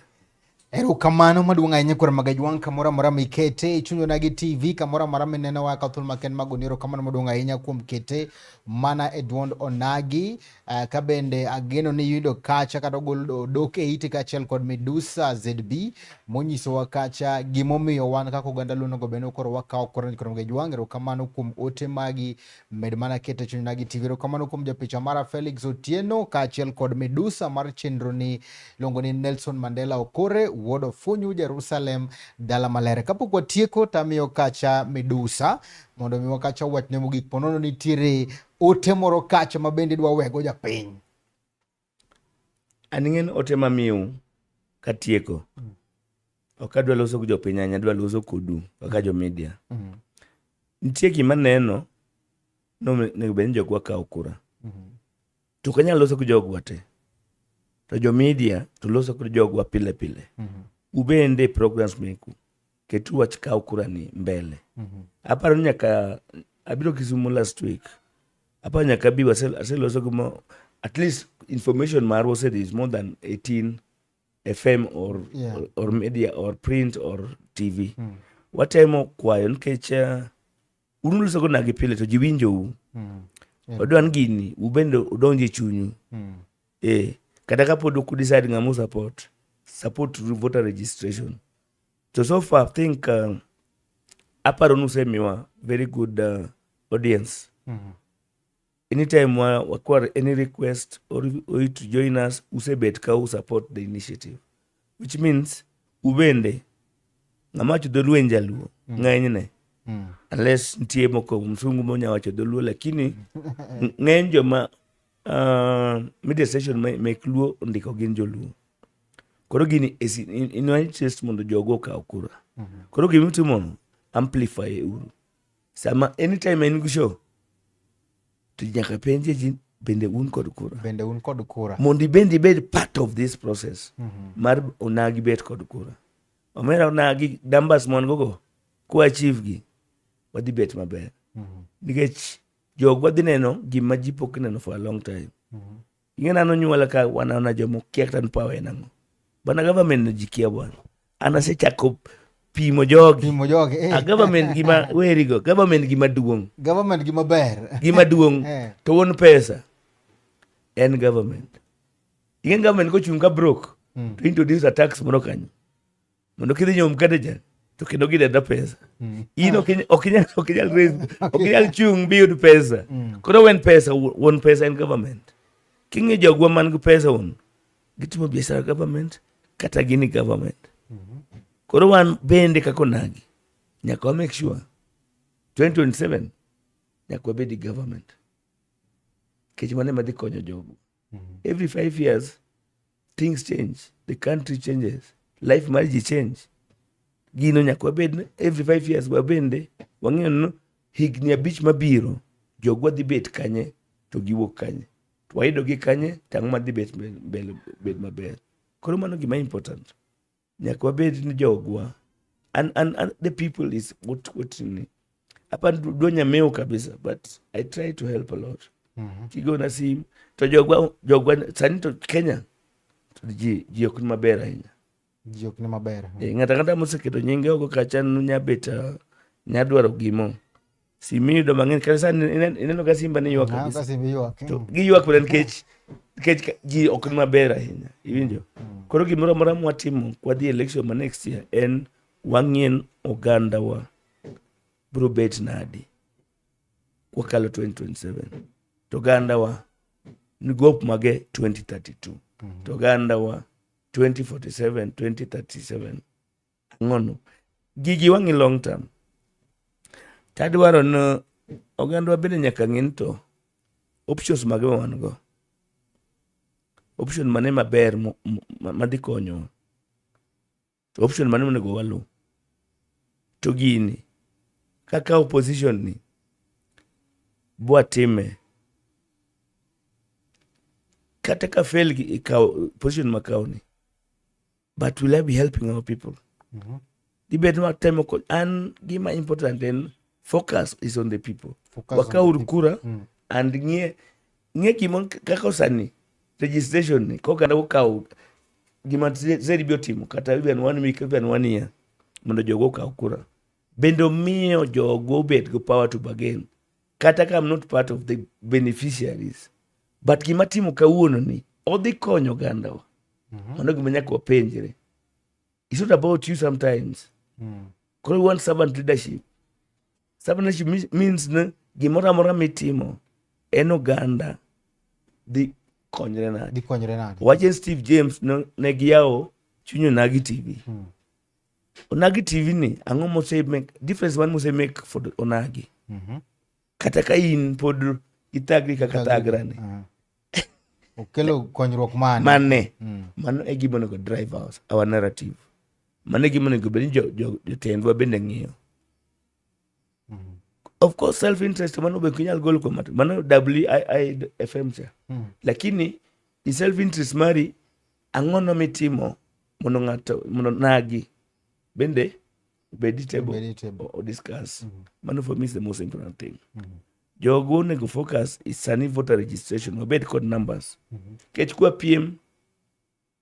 Speaker 1: Erokamano maduong' ahinya kwar Magajwang' kamoro amora mikete ichunyo nagi TV kamoro amora minenowa ka thuolo maken magoni erokamano maduong' ahinya kuom kete mana e duond Onagi. Ka bende ageno ni iyudo kacha kata ogol odok e iti kaachiel kod Midusa ZB monyisowa kacha gimomiyo wan kaka oganda Luo onego bed ni koro wakawo kura kwar Magajwang'. Erokamano kuom ote magi, med mana kete chuny nagi TV. Erokamano kuom japicha mara Felix Otieno kaachiel kod Midusa mar chenro ni iluongo ni Nelson Mandela Okore wuod Ofunyu Jerusalem dala maler. Kapok watieko tamiyo kacha Midusa mondo miwa kacha wachne mogik ponono nitiere ote moro kacha ma bende idwa wego japiny.
Speaker 3: An ing'e ni ote mamiu katieko. Ok adwa loso gi jopiny ahinya, adwa loso kodu kaka jo media. Nitie gima neno no onego bed ni jogwa kawo kura. To ok anyal loso gi jogwa te. To jo media to loso kod jogwa pile pile. Ubende programs meku ketu wach kawo kura ni mbele. Aparo ni nyaka abiro Kisumu last week. Aparo nyaka abi aseloso gi mo at least information marwa osedhi is more than 18 FM or, or media or print or TV. Watemo kwayo nikech un uloso go nagi pile to ji winjou. Wadwa ni gini ubende udonj e chunyu. Kata kapod ok udecide ng'ama support, support through voter registration. So so far I think aparo ni usemiwa very good audience. Anytime wakwar any request or you to join us, usebet ka u support the initiative. Which means ubende ng'ama wacho dholuo en jaluo ng'enyne. Unless nitie moko msungu monya wacho dholuo lakini ng'eny joma media station mek luo ondiko gin joluo. Koro gini is in our interest mondo jogo okaw kura. Koro gima amplify uru. Sama anytime en gi show to nyaka penje ji bende un kod kura.
Speaker 1: Bende un kod kura.
Speaker 3: Mondo ibende ibed part of this process mar onagi bet kod kura. Omera onagi numbers mon gogo kwa achieve gi wadhi bet maber. Nikech jogwa dhi neno gima ji pok neno for a long time. Ing'e nano nyuola ka wanaona joma kia kata ni power en ang'o. Bana government no ji kia bwana. An asechako pimo jogi.
Speaker 1: Pimo jogi.
Speaker 3: A government gima weri go, government gima duong'.
Speaker 1: Government gima ber.
Speaker 3: Gima duong' to wuon pesa en government. Ing'e government kochung' ka broke to introduce a tax moro kanyo. Mondo kidhi nyiewo mkate cha to kendo gideda pesa. In ok inyal raise, ok inyal chung' biyud pesa. Koro wen pesa, wuon pesa en government. King'iyo jogwa man gi pesa un, gitimo biashara government kata gini government. Koro wan bende kaka onagi, nyaka wa make sure 2027 nyaka wabed gi government. Nikech mano ema dhi konyo jogo. Every 5 years things change, the country changes, life mar ji change. Gino nyaka wabed ni every 5 years wabende wang'eyo ni higni 5 mabiro jogwa dhi bet kanye to giwuok kanye. To wayudo gi kanye to ang'o madhi bet mbele bed maber. Koro mano gima important. Nyaka wabed ni jogwa and the people is what ni hapa dwa nyameo kabisa, but I try to help a lot. Kigona sim to jogwa sani to Kenya to ji ok ni maber ahinya.
Speaker 1: Ji ok ni maber.
Speaker 3: Ng'ato ang'ata moseketo nyinge oko kacha nya bet nya dwaro gimo sim iyudo mang'eny kata sani ineno ka simba ni ywak
Speaker 1: Ah,
Speaker 3: kabisa.
Speaker 1: ka simba ywak.
Speaker 3: To giywak mana nikech ji ok ni maber ahinya, iwinjo? Koro gimoro amora mwatimo kwadhi election ma next year en wang'ien ogandawa biro bet nadi kwakalo 2027 to ogandawa ni gop mage 2032 to ogandawa 2047 2037 ang'ono gigi wang'i long term tadwaro ni ogandwa bende nyaka ng'e ni to Options mage ma wan go? Option mane maber madhi konyowa? Option mane monego waluw? To gini, kaka opposition ni, bwatime. Kata ka fail gi ikawo position makawo ni, but will I be helping our people? Dibed ni watemo ko an gima important en focus is on the people.
Speaker 1: Focus on the
Speaker 3: Wakauru
Speaker 1: people.
Speaker 3: kura and ng'ie ng'ie gima kaka sani registration ni kokanda okawo gima ZB otimo kata even one week, even one year mondo jogo okaw kura. Bende omiyo jogo obed go power to bargain. Kata ka I'm not part of the beneficiaries. But gima timo kawuono ni odhi konyo ogandawa. Mano gima nyaka wapenjre. It's not about you sometimes. Koro we want servant leadership. Servant leadership means ni gimoro amora mitimo en oganda dhi konyre nade.
Speaker 1: Dhi konyre nade?
Speaker 3: Wachen Steve James ne giyawo chuny Onagi TV. Onagi TV ni ang'o mose make difference man mose make for the Onagi. Kata ka in pod ithagri kaka thagra ni.
Speaker 1: Okelo konyruok mane?
Speaker 3: Mane. Mano e gima onego drive us, our narrative. Mano e gima onego bed ni jotendwa bende ng'iyo. Of course self interest mano be ok inyal golo kuom ng'ato. Mano WIIFM cha. Lakini i self interest mari ang'ono mitimo mondo ng'ato mondo nagi bende obed e table,
Speaker 1: Obed e table.
Speaker 3: o discuss. Mano for me is the most important thing. Jogo onego focus is sani voter registration wabed kod numbers. Nikech kwa piem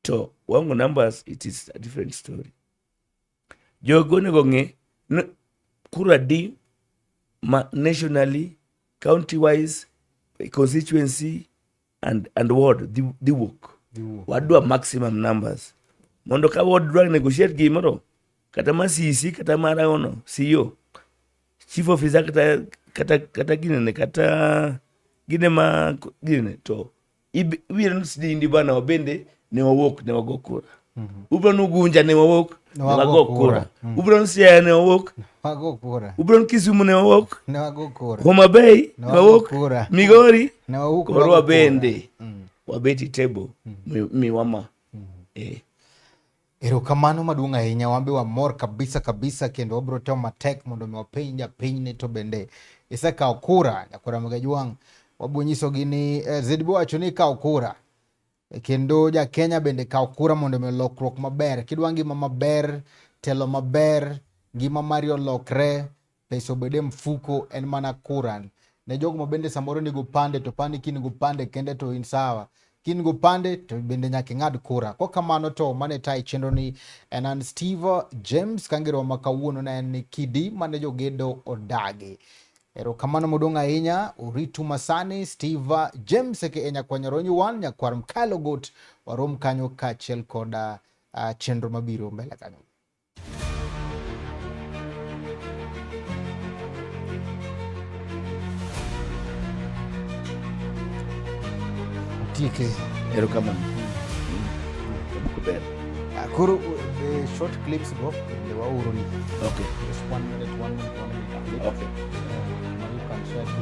Speaker 3: to waongo numbers, it is a different story. Jogo onego ng'e ni kura di ma nationally, county wise, constituency and ward dhi wuok.
Speaker 1: Dhi wuok.
Speaker 3: Wadwa maximum numbers. Mondo ka ward dwa negotiate gimoro, kata ma CC, kata mar ang'ono, CEO, chief officer kata ginene, kata gine ma ginene, to ibiro ni Sidindi bana wabende ne wawuok ne wago kura. Ubiro ni Ugunja ne wawuok
Speaker 1: Ne
Speaker 3: ne
Speaker 1: wago
Speaker 3: wago
Speaker 1: kura.
Speaker 3: kura. Ubiro ni Siaya ne wawuok.
Speaker 1: Wago kura.
Speaker 3: Ubiro ni Kisumu ne wawuok.
Speaker 1: Ne wago kura.
Speaker 3: Homa Bay
Speaker 1: Ne
Speaker 3: ne
Speaker 1: wago
Speaker 3: wawuok.
Speaker 1: kura.
Speaker 3: Migori
Speaker 1: Ne wawuok
Speaker 3: koro
Speaker 1: wago
Speaker 3: wabende
Speaker 1: kura.
Speaker 3: wabet e table miwama.
Speaker 1: Erokamano maduong' ahinya, wan be wamor kabisa kabisa kendo wabiro temo matek mondo mi wapenj japiny ni to bende isekawo kura. Nyakwar Ramogi Ajwang' wabiro nyisogi ni ZB owacho ni ikawo kura. Kendo ja Kenya bende kaw kura mondo mi lokruok maber. Kidwa ngima maber, telo maber, ngima mari olokre, pesa obed e mfuko, en mana kura. Ne jogo ma bende samoro nigo pande to pande kin go pande kende to in sawa. Kin go pande to bende nyaka ing'ad kura. Kok kamano to mane tayi chenro ni en an Steve James Kangero ma kawuono ne en kidi mane jogedo odagi. Erokamano maduong' ahinya, uritu masani Steve James aka Nyakwanyoro wan Nyakwar Mkalo Got warom kanyo kaachiel koda chenro mabiro mbele kanyo. Otieke.
Speaker 3: Erokamano. Ber.
Speaker 1: Koro the short clips go bende waoro ni.
Speaker 3: Okay.
Speaker 1: Just 1 minute, 1 minute, 1 minute. Clip.
Speaker 3: Okay.
Speaker 1: You can share to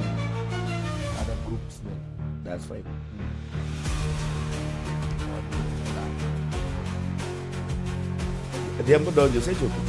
Speaker 1: other groups then.
Speaker 3: That's fine. Adhiambo donjo osechopo?